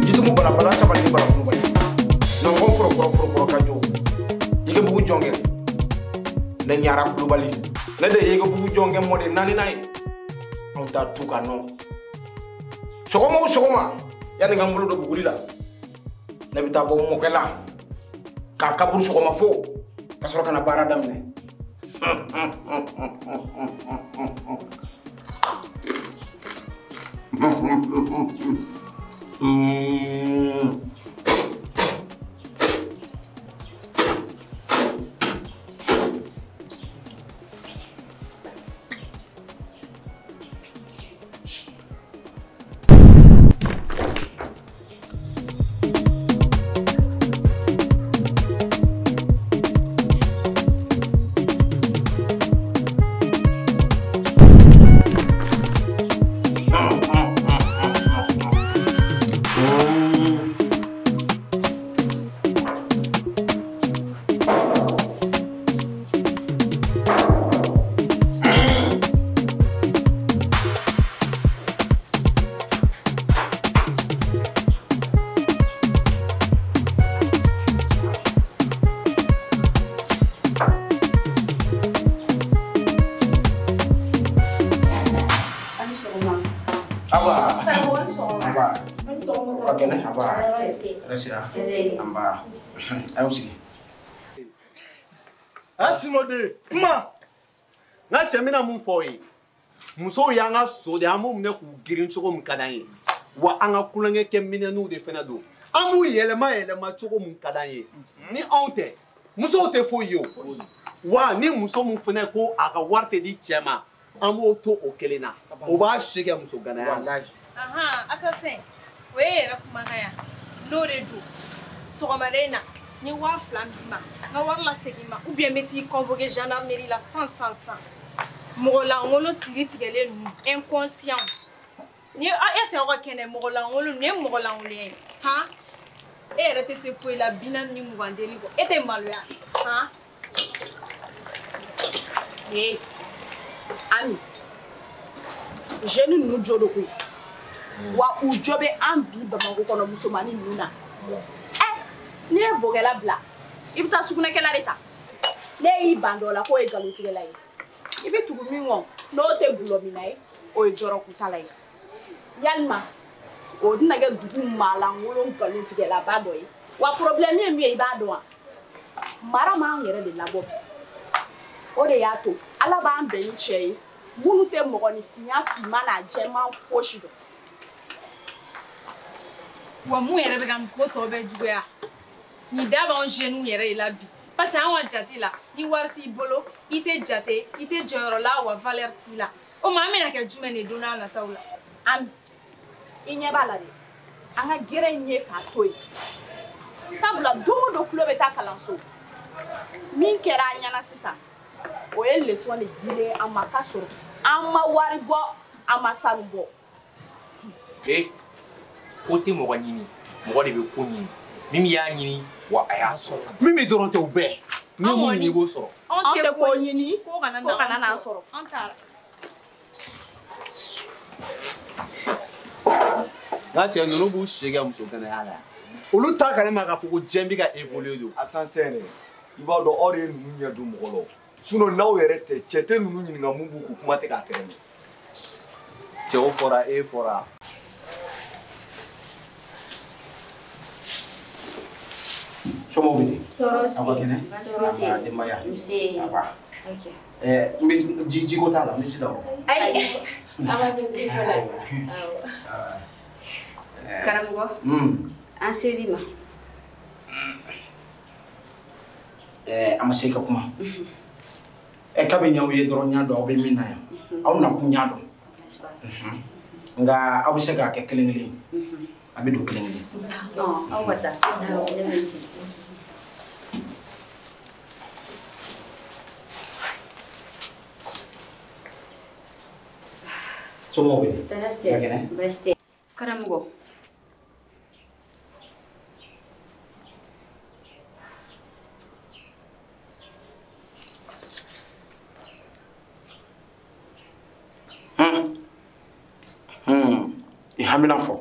Jitumu balabala sabali ni balakulubali. Nɔngɔn kɔrɔ kɔrɔ kɔrɔ ka jɔ. Yegebugu jɔnkɛ. Ne ɲara kulubali. Ne de ye Yegebugu jɔnkɛ mɔden naaninan ye. Anw ta tu ka nɔ. Sɔgɔma o sɔgɔma, yanni ka n bolo don buguri la, ne bɛ taa bɔ n mɔkɛ la k'a kaburu sɔgɔma fo ka sɔrɔ ka na baara daminɛ. Ani sɔgɔma. Aba. Karamɔgɔ ni sɔgɔma. Aba. Ani sɔgɔma. Ka kɛnɛ aba. Nse. Hɛrɛ sira. Nse. Anba. A y'aw sigi. A Simoden, kuma. N ka cɛ n bɛna mun fɔ aw ye. Musow y'an ka so de ye, an b'u minɛ k'u girin cogo min ka d'an ye. Wa an ka kulonkɛ kɛ minɛnw de fana don. An b'u yɛlɛma yɛlɛma cogo min ka d'an ye. Ni anw tɛ, musow tɛ foyi ye o. Wa ni muso mun fana ko a ka wari tɛ di cɛ ma, an b'o to o kelen na. O b'a si kɛ muso ganaya la. Ahan, assassin, o ye yɛrɛ kumakan ya. N'o de don, sɔgɔmada in na, n ye 2000 d'i ma, n ka wari lasegin i ma, ou bien n bɛ t'i convoquer gendarmerie la 100 100 100. Mɔgɔ lankolon siri tigɛlen ninnu, inconscient. Ni est ce que aw ka kɛnɛ mɔgɔ lankolon ninnu ye mɔgɔ lankolonya ye? Han? E yɛrɛ tɛ se foyi la 40 ni 20 deli kɔ, e tɛ maloya? Han? Ee, Ami, jeune ninnu jo don koyi. Wa u jo bɛ an bi Bamakɔ kɔnɔ musomanin ninnu na. Ɛ, n'i ye bokɛla bila, i bɛ taa sugunɛkɛla de ta. Ne y'i ban dɔ la k'o ye nkalontigɛla ye. I bɛ tugu min kɔ, n'o tɛ gulɔminna ye, o ye dɔrɔgutala ye. Yalima, o tɛna kɛ dugu maalankolon nkalontigɛlaba dɔ ye. Wa problème ye min ye, i b'a dɔn wa? Mara m'an yɛrɛ de labɔ bi. O de y'a to Ala b'an bɛn ni cɛ ye minnu tɛ mɔgɔninfinya finman n'a jɛman fosi dɔn. Wa mun yɛrɛ bɛ ka nin ko tɔ bɛɛ juguya, nin da b'anw jeunes yɛrɛ de la bi. Parce que an ka jate la, ni wari t'i bolo, i tɛ jate, i tɛ jɔyɔrɔ la, wa valeur t'i la. O ma an bɛna kɛ jumɛn de don n'a nataw la? Ami, i ɲɛ b'a la dɛ, an ka gɛrɛ in ye k'a to yen. Sabula don o don tulo bɛ taa kalanso. Min kɛra an ɲɛna sisan, o ye leçon de dilen an ma k'a sɔrɔ an ma wari bɔ, an ma sanu bɔ. Ee, ko tɛ mɔgɔ ɲini, mɔgɔ de bɛ ko ɲini. Min y'a ɲini, wa a y'a sɔrɔ. Min bɛ dɔrɔn tɛ o bɛɛ. N'i ye mun ɲini i b'o sɔrɔ. Anw tɛ ko ɲini, ko kana n'an sɔrɔ. An taara. N ka cɛ ninnu b'u si kɛ muso ganaya la yan. Olu t'a kalama k'a fɔ ko diɲɛ bɛ ka évoluer don. Ascenseur i b'a dɔn aw de ye ninnu ɲɛ don mɔgɔ la. Sinon n'aw yɛrɛ tɛ, cɛ tɛ ninnu ɲininka mun b'u kun, kuma tɛ k'a tɛrɛmɛ. Cɛw fɔra, e fɔra. Somɔgɔw bɛ di? Tɔɔrɔ si. Aw ka kɛnɛ? Tɔɔrɔ si. Nba denbaya. Nse. Aba. Ok. N bɛ jiko t'a la, n bɛ ji d'aw ma. Ayi, a ma se jiko la. Awɔ. Karamɔgɔ, an ser'i ma. A ma se ka kuma. Kabi ɲaw ye dɔrɔn n y'a dɔn aw bɛ min na yan. Aw nakun y'a dɔn. Nka aw bɛ se k'a kɛ kelen kelen. A bɛ don kelen kelen. Aw ka taa. Ne bɛ sigi. Somɔgɔw bɛ di? Tɔɔrɔ si. Ka kɛnɛ? Baasi tɛ. Karamɔgɔ. I hamina fɔ.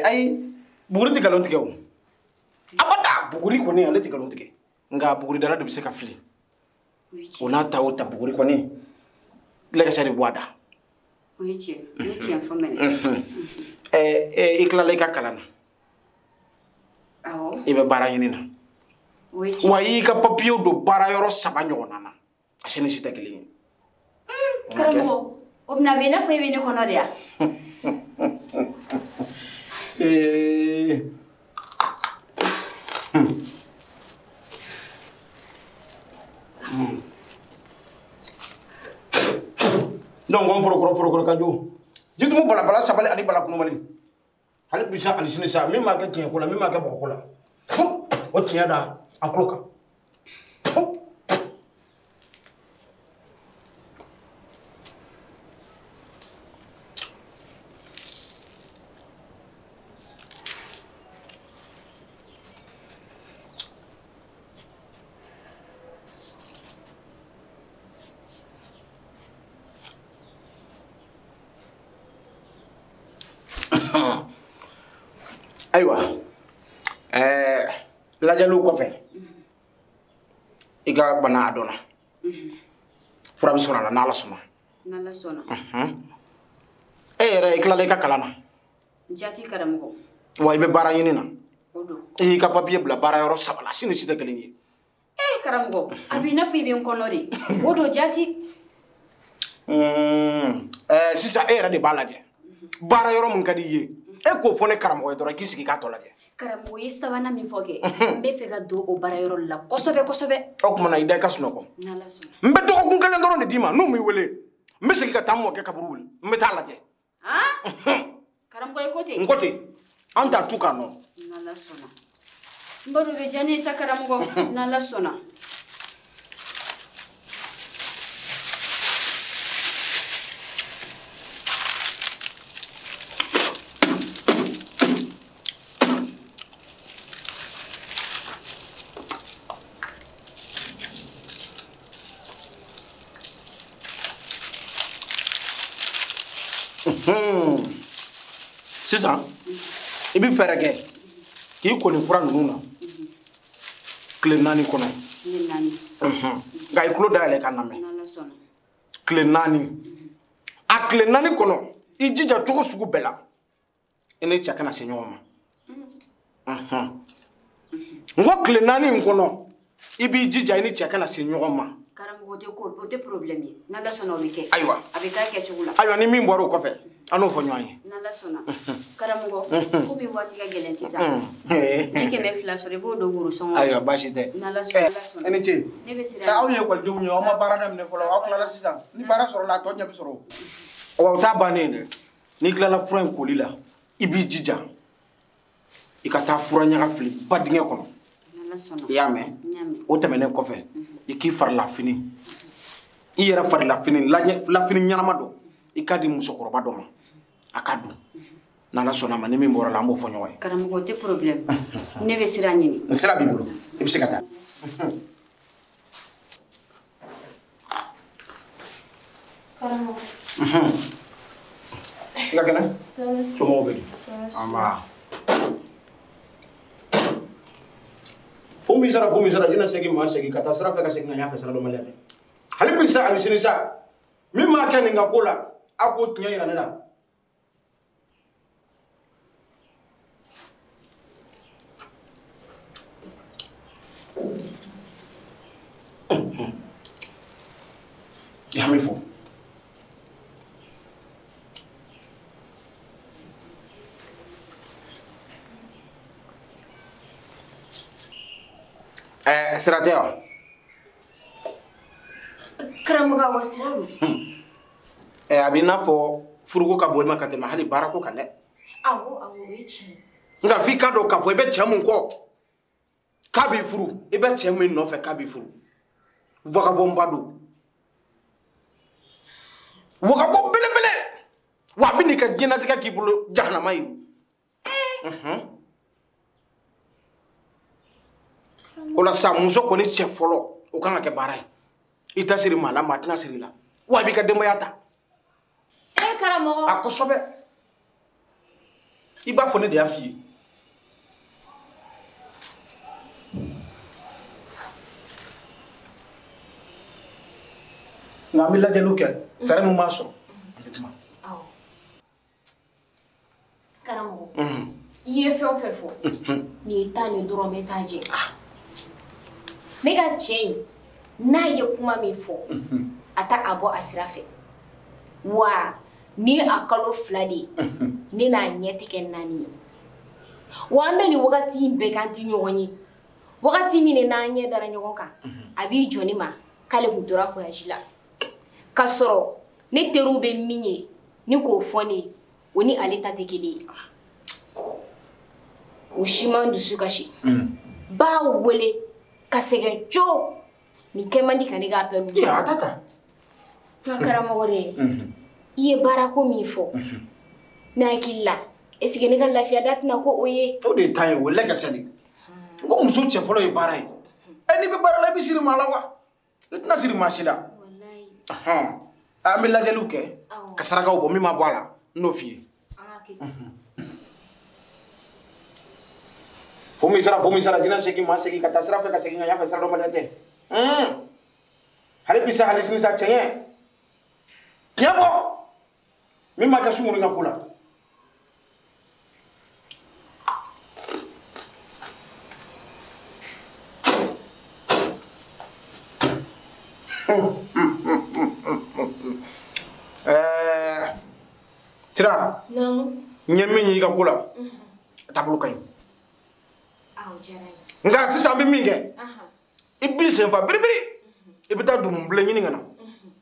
Ayi, buguri tɛ nkalon tigɛ o. Abada, buguri kɔni ale tɛ nkalon tigɛ. Nka buguridala de bɛ se ka fili. O n'a ta o ta buguri kɔni lɛkɛsɛ de bɔ a da. O ye tiɲɛ, o ye tiɲɛ fɔ mɛnɛ. I tilala i ka kalan na. Awɔ. I bɛ baara ɲini na. O ye tiɲɛ. Wa i y'i ka papiyew don baara yɔrɔ 3 ɲɔgɔnna na. A si ni si tɛ kelen ye. Karamɔgɔ, o bɛna bɛ i n'a fɔ e bɛ ne kɔnɔ de ya? Donc on forokoro ka jo. Jitumu bala bala sabali ani bala kunumali. Hali bisa ani sini sa min ma kɛ tiɲɛ ko la, min ma kɛ bɔgɔ ko la. O tiɲɛ da an tulo kan. Ayiwa, lajɛliw kɔfɛ i ka bana a dɔnna. Fura bɛ sɔrɔ a la n'Ala sɔnna. N'Ala sɔnna. E yɛrɛ i tilala i ka kalan na. Jati karamɔgɔ. Wa i bɛ baara ɲini na. O don. E y'i ka papier bila baara yɔrɔ 3 la, si ni si tɛ kelen ye. Eh karamɔgɔ, a b'i n'a fɔ i bɛ n kɔnɔ de. O don jaati. Sisan e yɛrɛ de b'a lajɛ. Baara yɔrɔ mun ka di i ye, e k'o fɔ ne karamɔgɔ ye dɔrɔn k'i sigi k'a tɔ lajɛ. Karamɔgɔ ye sabanan min fɔ kɛ, n bɛ fɛ ka don o baara yɔrɔ la kosɛbɛ kosɛbɛ. O tuma na i da i ka sunɔgɔ. N'Ala sɔnna. N bɛ dɔgɔkun kelen dɔrɔn de d'i ma, n'u m'i wele, n bɛ segin ka taa n mɔkɛ kaburu wuli, n bɛ taa lajɛ. Karamɔgɔ i ko ten? N ko ten, an t'a tu k'a nɔ. N'Ala sɔnna. N b'a dɔn o bɛ diya ne ye sa karamɔgɔ, n'Ala sɔnna. Sisan i bɛ fɛɛrɛ kɛ k'i ko nin fura ninnu na tile 4 kɔnɔ. Tile 4. Nka i tulo dayɛlɛ ka lamɛn. Tile 4. A tile 4 kɔnɔ i jija cogo sugu bɛɛ la i ni cɛ kana se ɲɔgɔn ma. N ko tile 4 in kɔnɔ i b'i jija i ni cɛ kana se ɲɔgɔn ma. Karamɔgɔ o tɛ problème ye, n'Ala sɔnna o bɛ kɛ. Ayiwa. A bɛ k'a kɛcogo la. Ayiwa ni min bɔra o kɔfɛ an n'o fɔ ɲɔgɔn ye. N'Ala sɔnna. Karamɔgɔ komi waati ka gɛlɛn sisan. Ni 200 sɔrɔ i b'o don worosɔngɔ la. Ayiwa baasi tɛ. N'Ala sɔnna. E ni ce. Ne bɛ siran. Aw ye ekɔlidenw ye, aw ma baara daminɛ fɔlɔ, aw tilala sisan. Ni baara sɔrɔla a tɔ ɲɛ bɛ sɔrɔ. Wa o t'a bannen ye dɛ. N'i tilala fura in koli la, i b'i jija i ka taa fura ɲaga fili ba dingɛ kɔnɔ. N'Ala sɔnna. I y'a mɛn? O tɛmɛnen kɔfɛ, i k'i farilafini, i yɛrɛ farilafini lafini ɲɛnama dɔ, i k'a di musokɔrɔba dɔ ma a ka don. N'Ala sɔnna ma ni min bɔra la an b'o fɔ ɲɔgɔn ye. Karamɔgɔ o tɛ problème, ne bɛ sira ɲini. N sira b'i bolo, i bɛ se ka taa. Karamɔgɔ. I ka kɛnɛ? Somɔgɔw bɛ di? Nba. Fo min sara, jinɛ segin maa segin ka taa sira fɛ ka segin ka ɲɛfɛ sira dɔn maliya dɛ. Hali bi sa, hali sini sa, min m'a kɛ nin ka ko la, a k'o tiɲɛ yira ne la. I hami fɔ. Sira tɛ wa? Karamɔgɔ awɔ sira don. A b'i n'a fɔ furuko ka bon i ma ka tɛmɛ hali baarako kan dɛ. Awɔ awɔ o ye tiɲɛ ye. Nka f'i k'a dɔn k'a fɔ i bɛ cɛ mun kɔ k'a b'i furu, i bɛ cɛ min nɔfɛ k'a b'i furu. Vagabond ba don. Vagabond belebele. Wa a bɛ n'i ka diɲɛlatigɛ k'i bolo jahanama ye. O la sa muso kɔni cɛ fɔlɔ o kan ka kɛ baara ye. I ta siri maa la, maa tɛna siri i la. Wa i b'i ka denbaya ta. E karamɔgɔ. A kosɛbɛ. I b'a fɔ ne de y'a f'i ye. Nka an bɛ lajɛliw kɛ, fɛɛrɛ min b'a sɔrɔ. An bɛ kuma. Awɔ. Karamɔgɔ. I ye fɛn o fɛn fɔ. Nin ye 10 ni dɔrɔmɛ t'a jɛ. Ne ka cɛ in n'a ye kuma min fɔ a ta a bɔ a sira fɛ wa ni a kalo 2 de ye ne n'a ɲɛ tɛ kɛ 4 ye wa an bɛ nin wagati in bɛɛ k'an ti ɲɔgɔn ye wagati min n'an ɲɛ dara ɲɔgɔn kan a b'i jɔ ne ma k'ale tun tora voyage la k'a sɔrɔ ne teriw bɛ min ye ni k'o fɔ ne ye o ni ale ta tɛ kelen ye o si man dusu kasi b'a wele ka sɛgɛn co nin kɛ man di ka ne ka appel. A ta ta. Nka karamɔgɔ dɛ, i ye baarako min fɔ ne hakili la est ce que ne ka lafiya da tɛna ko o ye. O de ye tan ye, o ye lɛkɛsɛ de ye. N ko muso cɛ fɔlɔ ye baara ye. N'i bɛ baara la i bɛ siri maa la wa? I tɛna siri maa si la. An bɛ lajɛliw kɛ ka sarakaw bɔ min ma bɔ a la n n'o f'i ye. Fo min sara, jinɛ segin maa segin ka taa sira fɛ ka segin ka ɲɛfɛ sira dɔn maliya tɛ. Hali bi sa, hali sini sa, tiɲɛ tiɲɛ bɔ min ma kɛ sunkuru ka fo la. Sira. Naamu. N ye min ye i ka ko la, a taabolo ka ɲi. Awɔ, diyara n ye. Nka sisan an bɛ min kɛ, i b'i sen fa biribiri, i bɛ taa dununbilen ɲini ka na.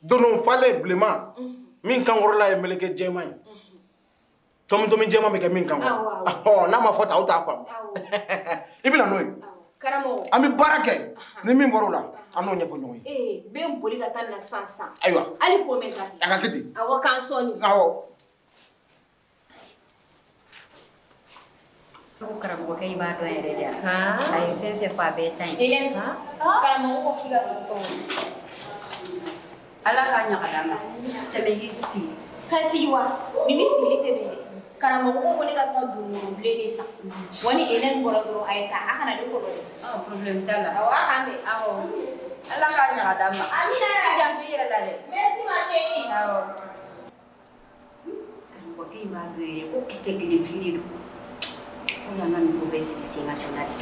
Dunun falen bilenman, min kankɔrɔla ye meleke jɛman ye. Tɔmi jɛman bɛ kɛ min kankɔrɔ. Ɔhɔn, n'a ma fɔ tan, aw t'a faamu. I bɛ na n'o ye. Karamɔgɔ. An bɛ baara kɛ, ni min bɔra o la, an n'o ɲɛfɔ ɲɔgɔn ye. Ee, n bɛ n boli ka taa nin na sisan sisan. Ayiwa. Hali ko mɛn ka di. A ka kɛ ten. Awɔ, k'an sɔɔni. Awɔ. Ko karamɔgɔkɛ in b'a dɔn yɛrɛ de a ye fɛn fɛn fɔ a bɛɛ ta ɲi. Hélène, karamɔgɔ ko k'i ka don. Ala k'a ɲaga d'an ma. Tɛmɛ k'i sigi. Ka sigi wa? Ni ni sigili tɛ bɛn dɛ. Karamɔgɔ ko ne ka taa dununbilen de san. Wa ni Hélène bɔra dɔrɔn a ye taa, a kana ne kɔnɔ dɛ. Ɔ problème t'a la. Awɔ, a k'an bɛn. Awɔ. Ala k'a ɲaga d'an ma. Amina. I janto i yɛrɛ la dɛ. Merci ma chérie. Awɔ. Karamɔgɔkɛ in b'a dɔn yɛrɛ ko kisɛ kelen fili de don. Fo y'an ka nin ko bɛɛ sigi sen kan joona de.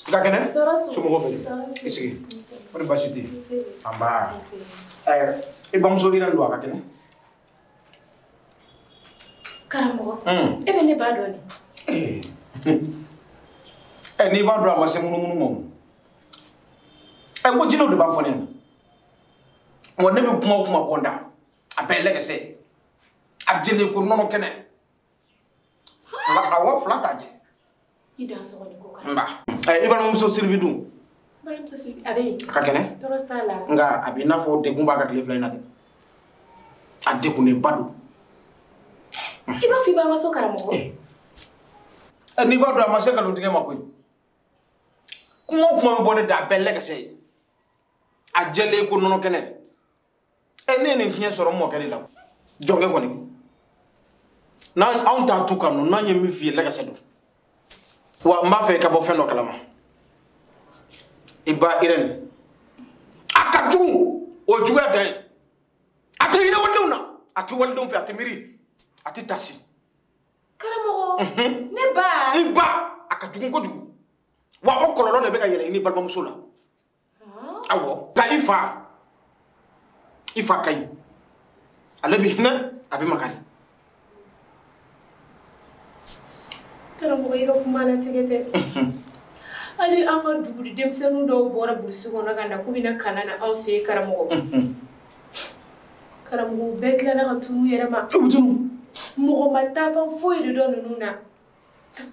I ka kɛnɛ? Somɔgɔw bɛ di? I sigi. O ni baasi tɛ yen? Nba. I bamuso Irène don, a ka kɛnɛ? Karamɔgɔ, e bɛ ne ba dɔn de. N'i b'a dɔn a ma se munumunu ma o. N ko jinɛw de b'a fɔ ne ɲɛna. Wa ne bɛ kuma o kuma bɔ n da, a bɛɛ ye lɛkɛsɛ. A jɛlen ko nɔnɔ kɛnɛ. Fila, awɔ, fila t'a jɛ. I dan sɔgɔ ni ko karamɔgɔ. Nba. I balimamuso Sylvie dun? Balimamuso Sylvie, a bɛ yen. A ka kɛnɛ? Tɔɔrɔ t'a la. Nka a b'i n'a fɔ degun b'a ka tile fila in na dɛ. A degunnenba don. I b'a fɔ i b'an ka so karamɔgɔ. N'i b'a dɔn a ma se nkalontigɛ ma koyi. Kuma o kuma bɛ bɔ ne da, a bɛɛ lɛkɛsɛ ye. A jɛlen ko nɔnɔ kɛnɛ. Ne ye nin fiɲɛ sɔrɔ n mɔkɛ de la. Jɔnkɛ kɔni. N'an anw t'a tu kan nɔ, n'an ye min f'i ye lɛkɛsɛ don. Wa n b'a fɛ i ka bɔ fɛn dɔ kalama. I ba Irène, a ka jugu, o ye juguya dan ye. A tɛ hinɛ walidenw na, a tɛ walidenw fɛ, a tɛ miiri, a tɛ tasi. Karamɔgɔ, ne ba. I ba, a ka jugu kojugu. Wa o kɔlɔlɔ de bɛ ka yɛlɛ i ni balimamuso la. Awɔ, nka i fa ka ɲi. Ale bɛ hinɛ, a bɛ makari. Karamɔgɔ, i ka kuma latigɛ tɛ. Hali an ka dugu denmisɛnnin dɔw bɔra burusi kɔnɔ ka na k'u bɛna kalan na anw fɛ yen karamɔgɔ. Karamɔgɔ bɛɛ tilala ka tunu yɛrɛ ma. Mɔgɔ ma taafan foyi de dɔn ninnu na.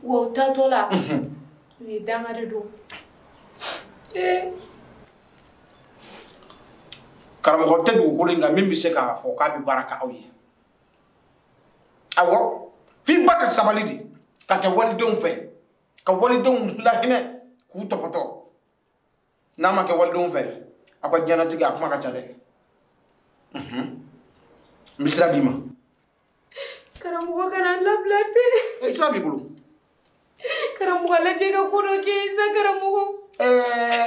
Wa u taatɔ la, u ye danga de don. Karamɔgɔ tɛ dugukolo in kan min bɛ se k'a fɔ k'a bɛ baara kɛ aw ye. Awɔ, f'i ba ka sabali de. Ka kɛ walidenw fɛ, ka walidenw lahinɛ k'u tɔpɔtɔ. N'a ma kɛ walidenw fɛ, aw ka diɲɛlatigɛ a kuma ka ca dɛ. N bɛ sira d'i ma. Karamɔgɔ kana n labila ten. Sira b'i bolo. Karamɔgɔ lajɛ ka ko dɔ kɛ sa karamɔgɔ.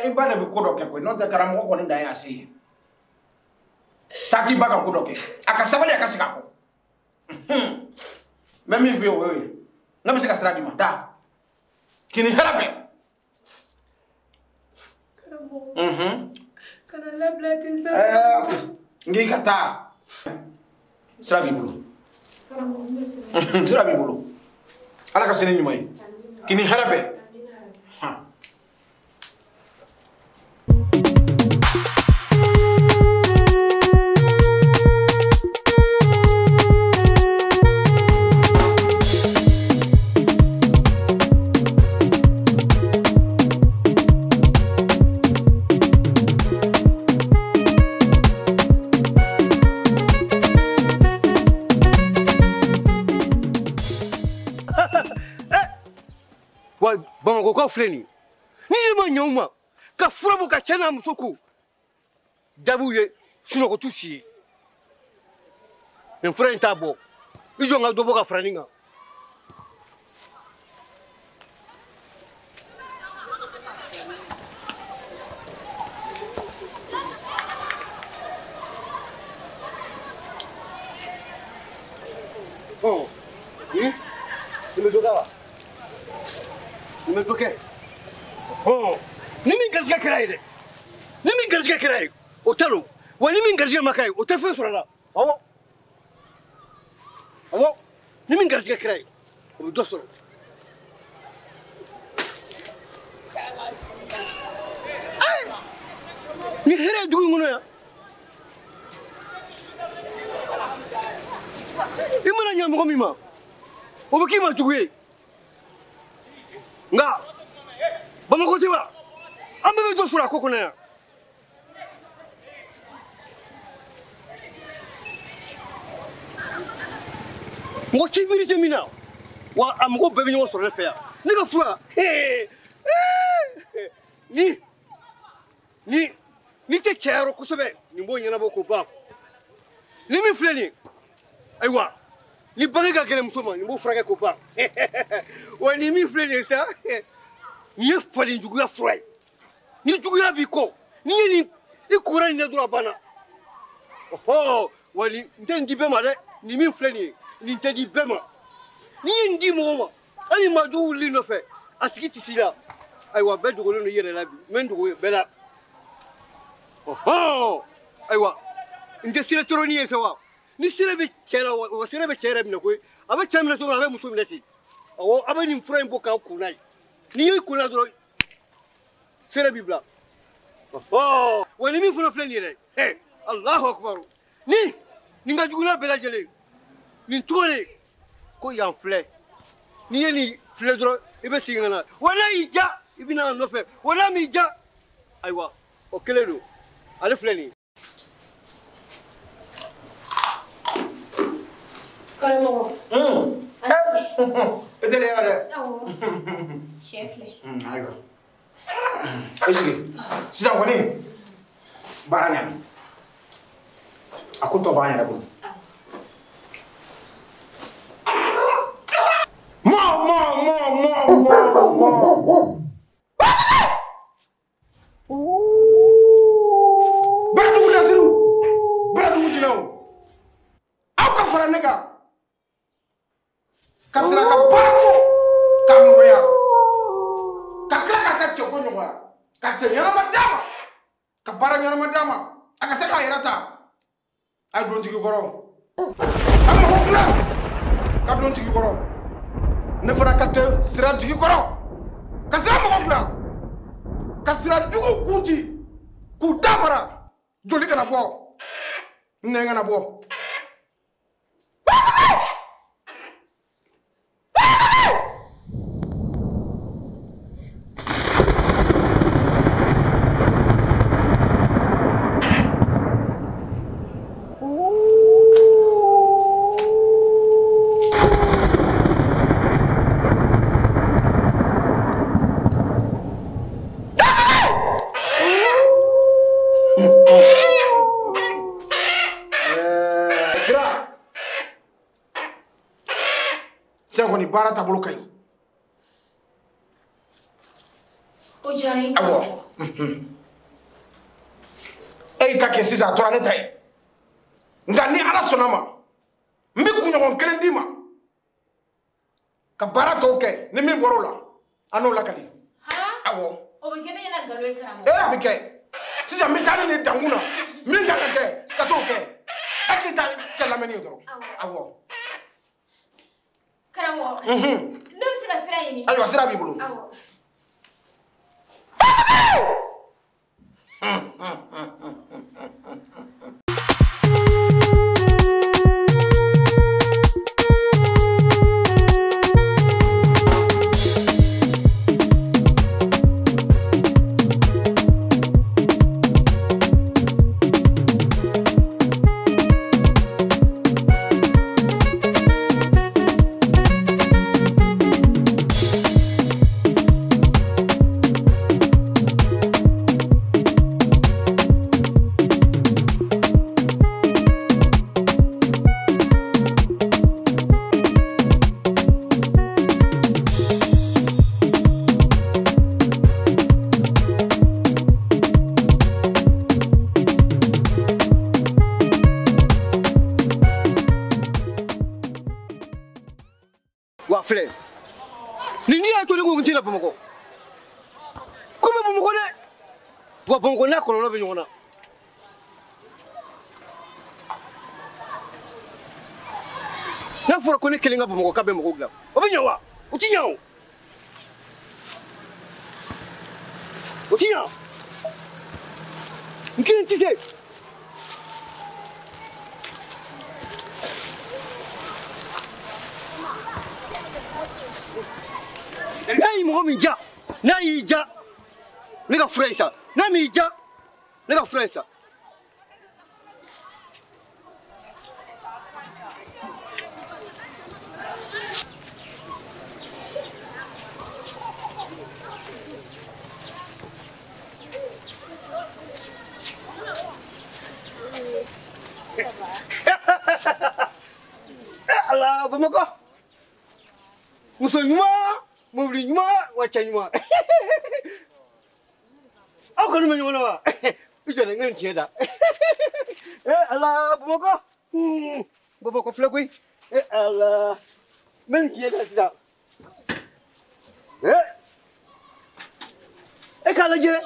I ba de bɛ ko dɔ kɛ koyi, n'o tɛ karamɔgɔ kɔni dan ye a se ye. Taa k'i ba ka ko dɔ kɛ, a ka sabali, a ka segin a kɔ. N bɛ min f'i ye o y'o ye. Ne bɛ se ka sira d'i ma, taa. K'i ni hɛrɛ bɛn. Karamɔgɔ. Kana labila ten sa. N k'i ka taa. Sira b'i bolo. Karamɔgɔ, n bɛ sira. Sira b'i bolo. Ala ka sini ɲuman ye. K'i ni hɛrɛ bɛn. Bamakɔkaw filɛ nin ye, ni e ma ɲɛ u ma ka fura bɔ ka cɛ n'a muso ko jaabiw ye sunɔgɔ t'u si ye. Nin fura in t'a bɔ, i jɔ n ka dɔ bɔ ka fara nin kan. Nin bɛ dɔ kɛ wa? Nin bɛ dɔ kɛ. Hɔn, ni min garijɛgɛ kɛra ye dɛ, ni min garijɛgɛ kɛra ye, o ta don. Wa ni min garijɛgɛ ma kɛ ye, o tɛ fɛn sɔrɔ a la. Awɔ, awɔ, ni min garijɛgɛ kɛra ye, o bɛ dɔ sɔrɔ. Ni hɛrɛ ye dugu in kɔnɔ yan. I mana ɲɛ mɔgɔ min ma, o bɛ k'i ma jugu ye. Nka Bamakɔ tɛ wa? An bɛɛ bɛ dɔ sɔrɔ a ko kɔnɔ yan. Mɔgɔ si miiri tɛ min na, wa a mɔgɔw bɛɛ bɛ ɲɔgɔn sɔrɔ ne fɛ yan. Ne ka fura, ni ni ni tɛ cɛya yɔrɔ kosɛbɛ, nin b'o ɲɛnabɔ k'o ban. Ni min filɛ nin ye, ayiwa, ni bange ka gɛlɛn muso ma, nin b'o furakɛ k'o ban. Wa ni min filɛ nin ye sa, nin ye falen juguya fura ye. Ni juguya b'i kɔ, n'i ye nin i kora nin na dɔrɔn a banna. Ɔhɔ, wa nin n tɛ nin di bɛɛ ma dɛ, nin min filɛ nin ye, nin tɛ di bɛɛ ma. N'i ye nin di mɔgɔ ma, hali maa jugu wulil'i nɔfɛ, a tigi tɛ s'i la. Ayiwa, bɛɛ dogolen don i yɛrɛ la bi, n bɛ n dogo bɛɛ la. Ɔhɔ, ayiwa, n tɛ sira tɔrɔ ni ye sa wa? Ni sira bɛ cɛ la, wa sira bɛ cɛ yɛrɛ minɛ koyi. A bɛ cɛ minɛ cogo min na, a bɛ muso minɛ ten. Awɔ, a bɛ nin fura in bɔ k'aw kun n'a ye. N'i y'i kun n'a dɔrɔn, sira b'i bila. Ɔhɔ, wa ni min fana filɛ nin ye dɛ, ɛ Alahu akibaru. Ni nin ka jugu n'a bɛɛ lajɛlen, nin tɔgɔ de ko yan filɛ. N'i ye nin filɛ dɔrɔn, i bɛ segin ka na. Wa n'a y'i diya, i bɛ na a nɔfɛ. Wa n'a m'i diya, ayiwa, o kelen don. Ale filɛ nin ye. Karamɔgɔ. E teliya dɛ. Awɔ. Sɛ filɛ. Ayiwa. E sigi. Sisan kɔni, baara ɲɛna. A ko tɔ b'an yɛrɛ bolo. Mɔ mɔ mɔ mɔ mɔ mɔ. Bɛrɛdugu Nasiru, bɛrɛdugu jinɛw, aw ka fara ne kan. Ka sira ka baara ko k'a nɔgɔya, ka tila k'a ka cɛko nɔgɔya, ka cɛ ɲɛnama d'a ma, ka baara ɲɛnama d'a ma, a ka se k'a yɛrɛ ta. A ye don jigi kɔrɔ, a mago dilan ka don jigi kɔrɔ. Ne fana ka tɛ sira jigi kɔrɔ, ka sira mɔgɔ dilan, ka sira juguw kun ci, k'u da mara, joli kana bɔ, nɛn kana bɔ. Baara taabolo ka ɲi. O diyara n ye. Awɔ. E y'i ta kɛ sisan, a tora ne ta ye. Nka ni Ala sɔnna ma, n bɛ kunɲɔgɔn kelen d'i ma ka baara tɔw kɛ, ni min bɔra o la, an n'o lakali. Awɔ. O bɛ kɛ ne ɲɛna nkalon ye karamɔgɔ. Ee, a bɛ kɛ. Sisan n bɛ taa ni nin dankun na, min kan ka kɛ, ka t'o kɛ. E k'i ta kɛ lamɛnni ye dɔrɔn. Awɔ. Karamɔgɔ, ne bɛ se ka sira ɲini. Ayiwa, sira b'i bolo. Awɔ. Ni n'i y'a to ne ko n tɛ na Bamakɔ. Ko bɛ Bamakɔ dɛ. Wa Bamakɔ n'a kɔlɔlɔ bɛ ɲɔgɔn na. N'a fɔra ko ne kelen ka Bamakɔ k'a bɛ mɔgɔw dilan, o bɛ ɲɛ wa? O ti ɲɛ o. O ti ɲɛ. N kelen tɛ se. N'a y'i mɔgɔ min ja, n'a y'i ja, ne ka fura ye sa. N'a m'i ja, ne ka fura ye sa. Ala Bamakɔ, muso ɲuman, mobili ɲuman, wa cɛ ɲuman. Aw kɔni bɛ ɲɔgɔn na wa? I jɔ dɛ, n ka nin tiɲɛ da. Ala Bamakɔ, Bamakɔ filɛ koyi. Ala, n bɛ nin tiɲɛ da sisan. E k'a lajɛ.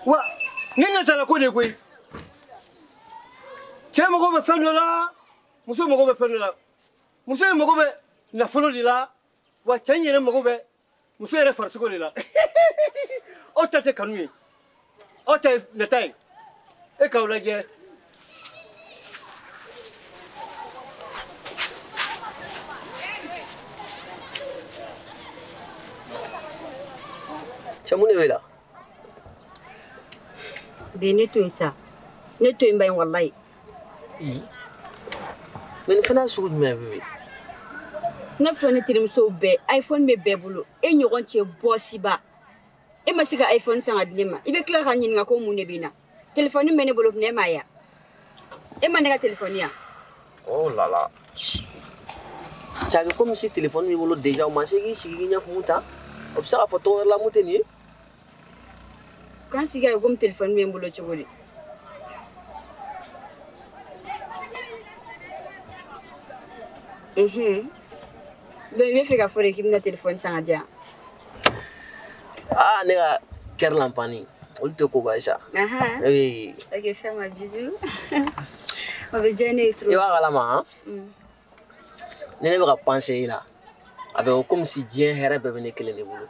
Wa ne natala ko de koyi. Cɛ mago bɛ fɛn dɔ la, muso mago bɛ fɛn dɔ la. Muso in mago bɛ nafolo de la, wa cɛ in yɛrɛ mago bɛ muso yɛrɛ farisogo de la. Aw ta tɛ kanu ye, aw ta ye nata ye. E k'aw lajɛ. Cɛ mun de b'e la? Bi ne to yen sa, ne to yen ba in walayi. Mais nin fana ye sugu jumɛn ye Bébé? Ne filɛ ne terimusow bɛɛ, iPhone bɛ bɛɛ bolo, e ɲɔgɔn cɛ bɔsiba. E ma se ka iPhone san ka di ne ma, i bɛ tila ka ɲininka ko mun de bɛ n na. Téléphone bɛ ne bolo ne m'a ye. E ma ne ka téléphone yan? Oh là là. Cɛ komi si téléphone b'i bolo déjà, o ma se k'i sigi k'i ɲɛ kumu ta. O bɛ se k'a fɔ tɔgɔ wɛrɛ la mun tɛ nin ye? K'an sigi ka komi téléphone bɛ n bolo cogo di? Donc i bɛ fɛ ka fɔ de k'i bɛna téléphone san ka di yan? Ah, ne ka kɛri lanpani, olu tɛ koba ye sa. Oui. Ok, fais-moi bisou. O bɛ diya ne ye trop. I b'a kalama han? Ni ne bɛ ka penser i la, a bɛ komi si diɲɛ hɛrɛ bɛɛ bɛ ne kelen de bolo.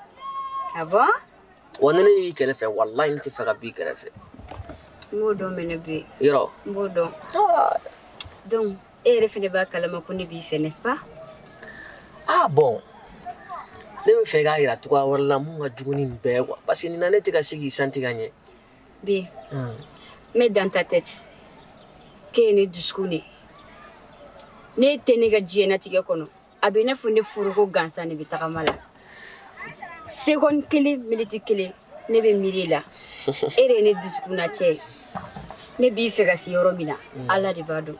Ah bon? Wa ni ne b'i kɛrɛfɛ, walahi ne tɛ fɛ ka b'i kɛrɛfɛ. N b'o dɔn mɛnɛ bi. Yɔrɔ? N b'o dɔn. Donc e yɛrɛ fɛnɛ b'a kalama ko ne b'i fɛ, n'est-ce pas? Ah bon, ne bɛ fɛ k'a yira cogoya wɛrɛ la mun ka jugu ni nin bɛɛ ye quoi, parce que nin na ne tɛ ka se k'i santi ka ɲɛ. Bi, mets dans ta tête k'e ye ne dusukun de ye. Ne tɛ ne ka diɲɛnatigɛ kɔnɔ, a bɛ i n'a fɔ ne foroko gansan de bɛ tagama la. Seconde kelen, minute kelen, ne bɛ miiri e la. E de ye ne dusukunna cɛ ye. Ne b'i fɛ ka se yɔrɔ min na, Ala de b'a dɔn.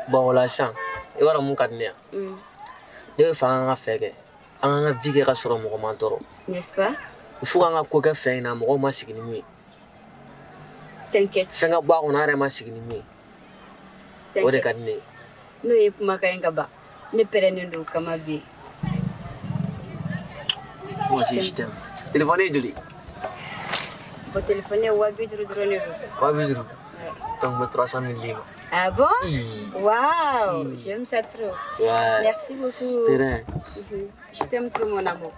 Bon o la sisan, i b'a dɔn mun ka di ne ye? Ne bɛ fɛ an ka fɛ kɛ, an k'an ka vie kɛ ka sɔrɔ mɔgɔ m'an tɔɔrɔ. N'est-ce pas? Il faut k'an ka ko kɛ fɛn in na mɔgɔw ma sigi ni mun ye. T'inquiète. Fɛn ka bɔ a kɔnɔ an yɛrɛ ma sigi ni mun ye. O de ka di ne ye. N'o ye kumakan ye ka ban, ne pɛrɛnnen don o kama bi. Moi aussi je t'aime. Téléphone ye joli? Bon, téléphone ye 50 000 dɔrɔn de don. 50 000? Donc n bɛ 300 000 d'i ma. Ah bon? Waouh, j'aime ça trop. Ouais. Merci beaucoup. Terrain. Je t'aime trop, mon amour.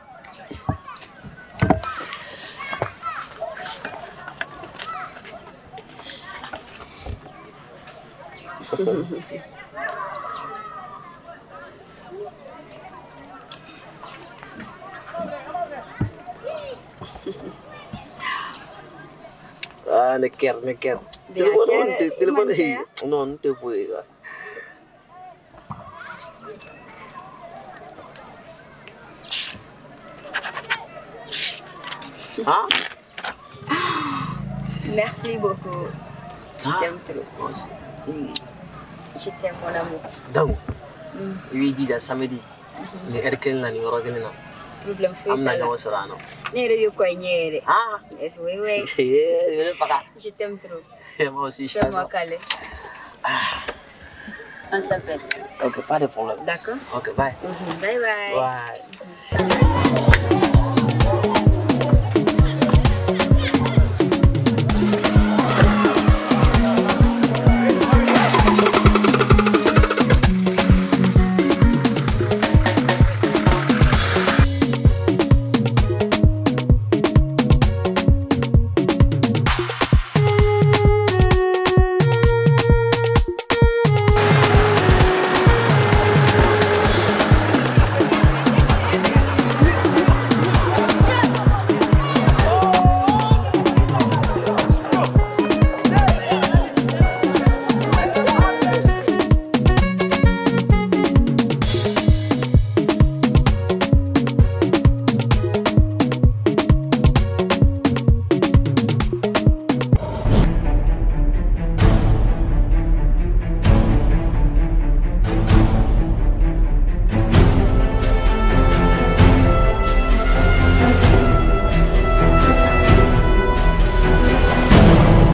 Ah, ne kɛra, ne kɛra. Téléphone, non, n tɛ foyi ye. Hein? Merci beaucoup. Je t'aime trop. Moi aussi. Je t'aime, mon amour. Donc, i b'i jija samedi. Ni heure kelen na ni yɔrɔ kelen na. Problème foyi An bɛna t'a la. ɲɔgɔn sɔrɔ yan nɔ. Ne yɛrɛ bɛ kɔ i ɲɛ yɛrɛ. Ah? Oui, oui. I bɛ ne faga. Je t'aime trop. Moi aussi, je Fais-moi t'adore. câlin. On s'appelle. Ok, pas de problème. D'accord. Ok, bye. Bye bye. Bye. la.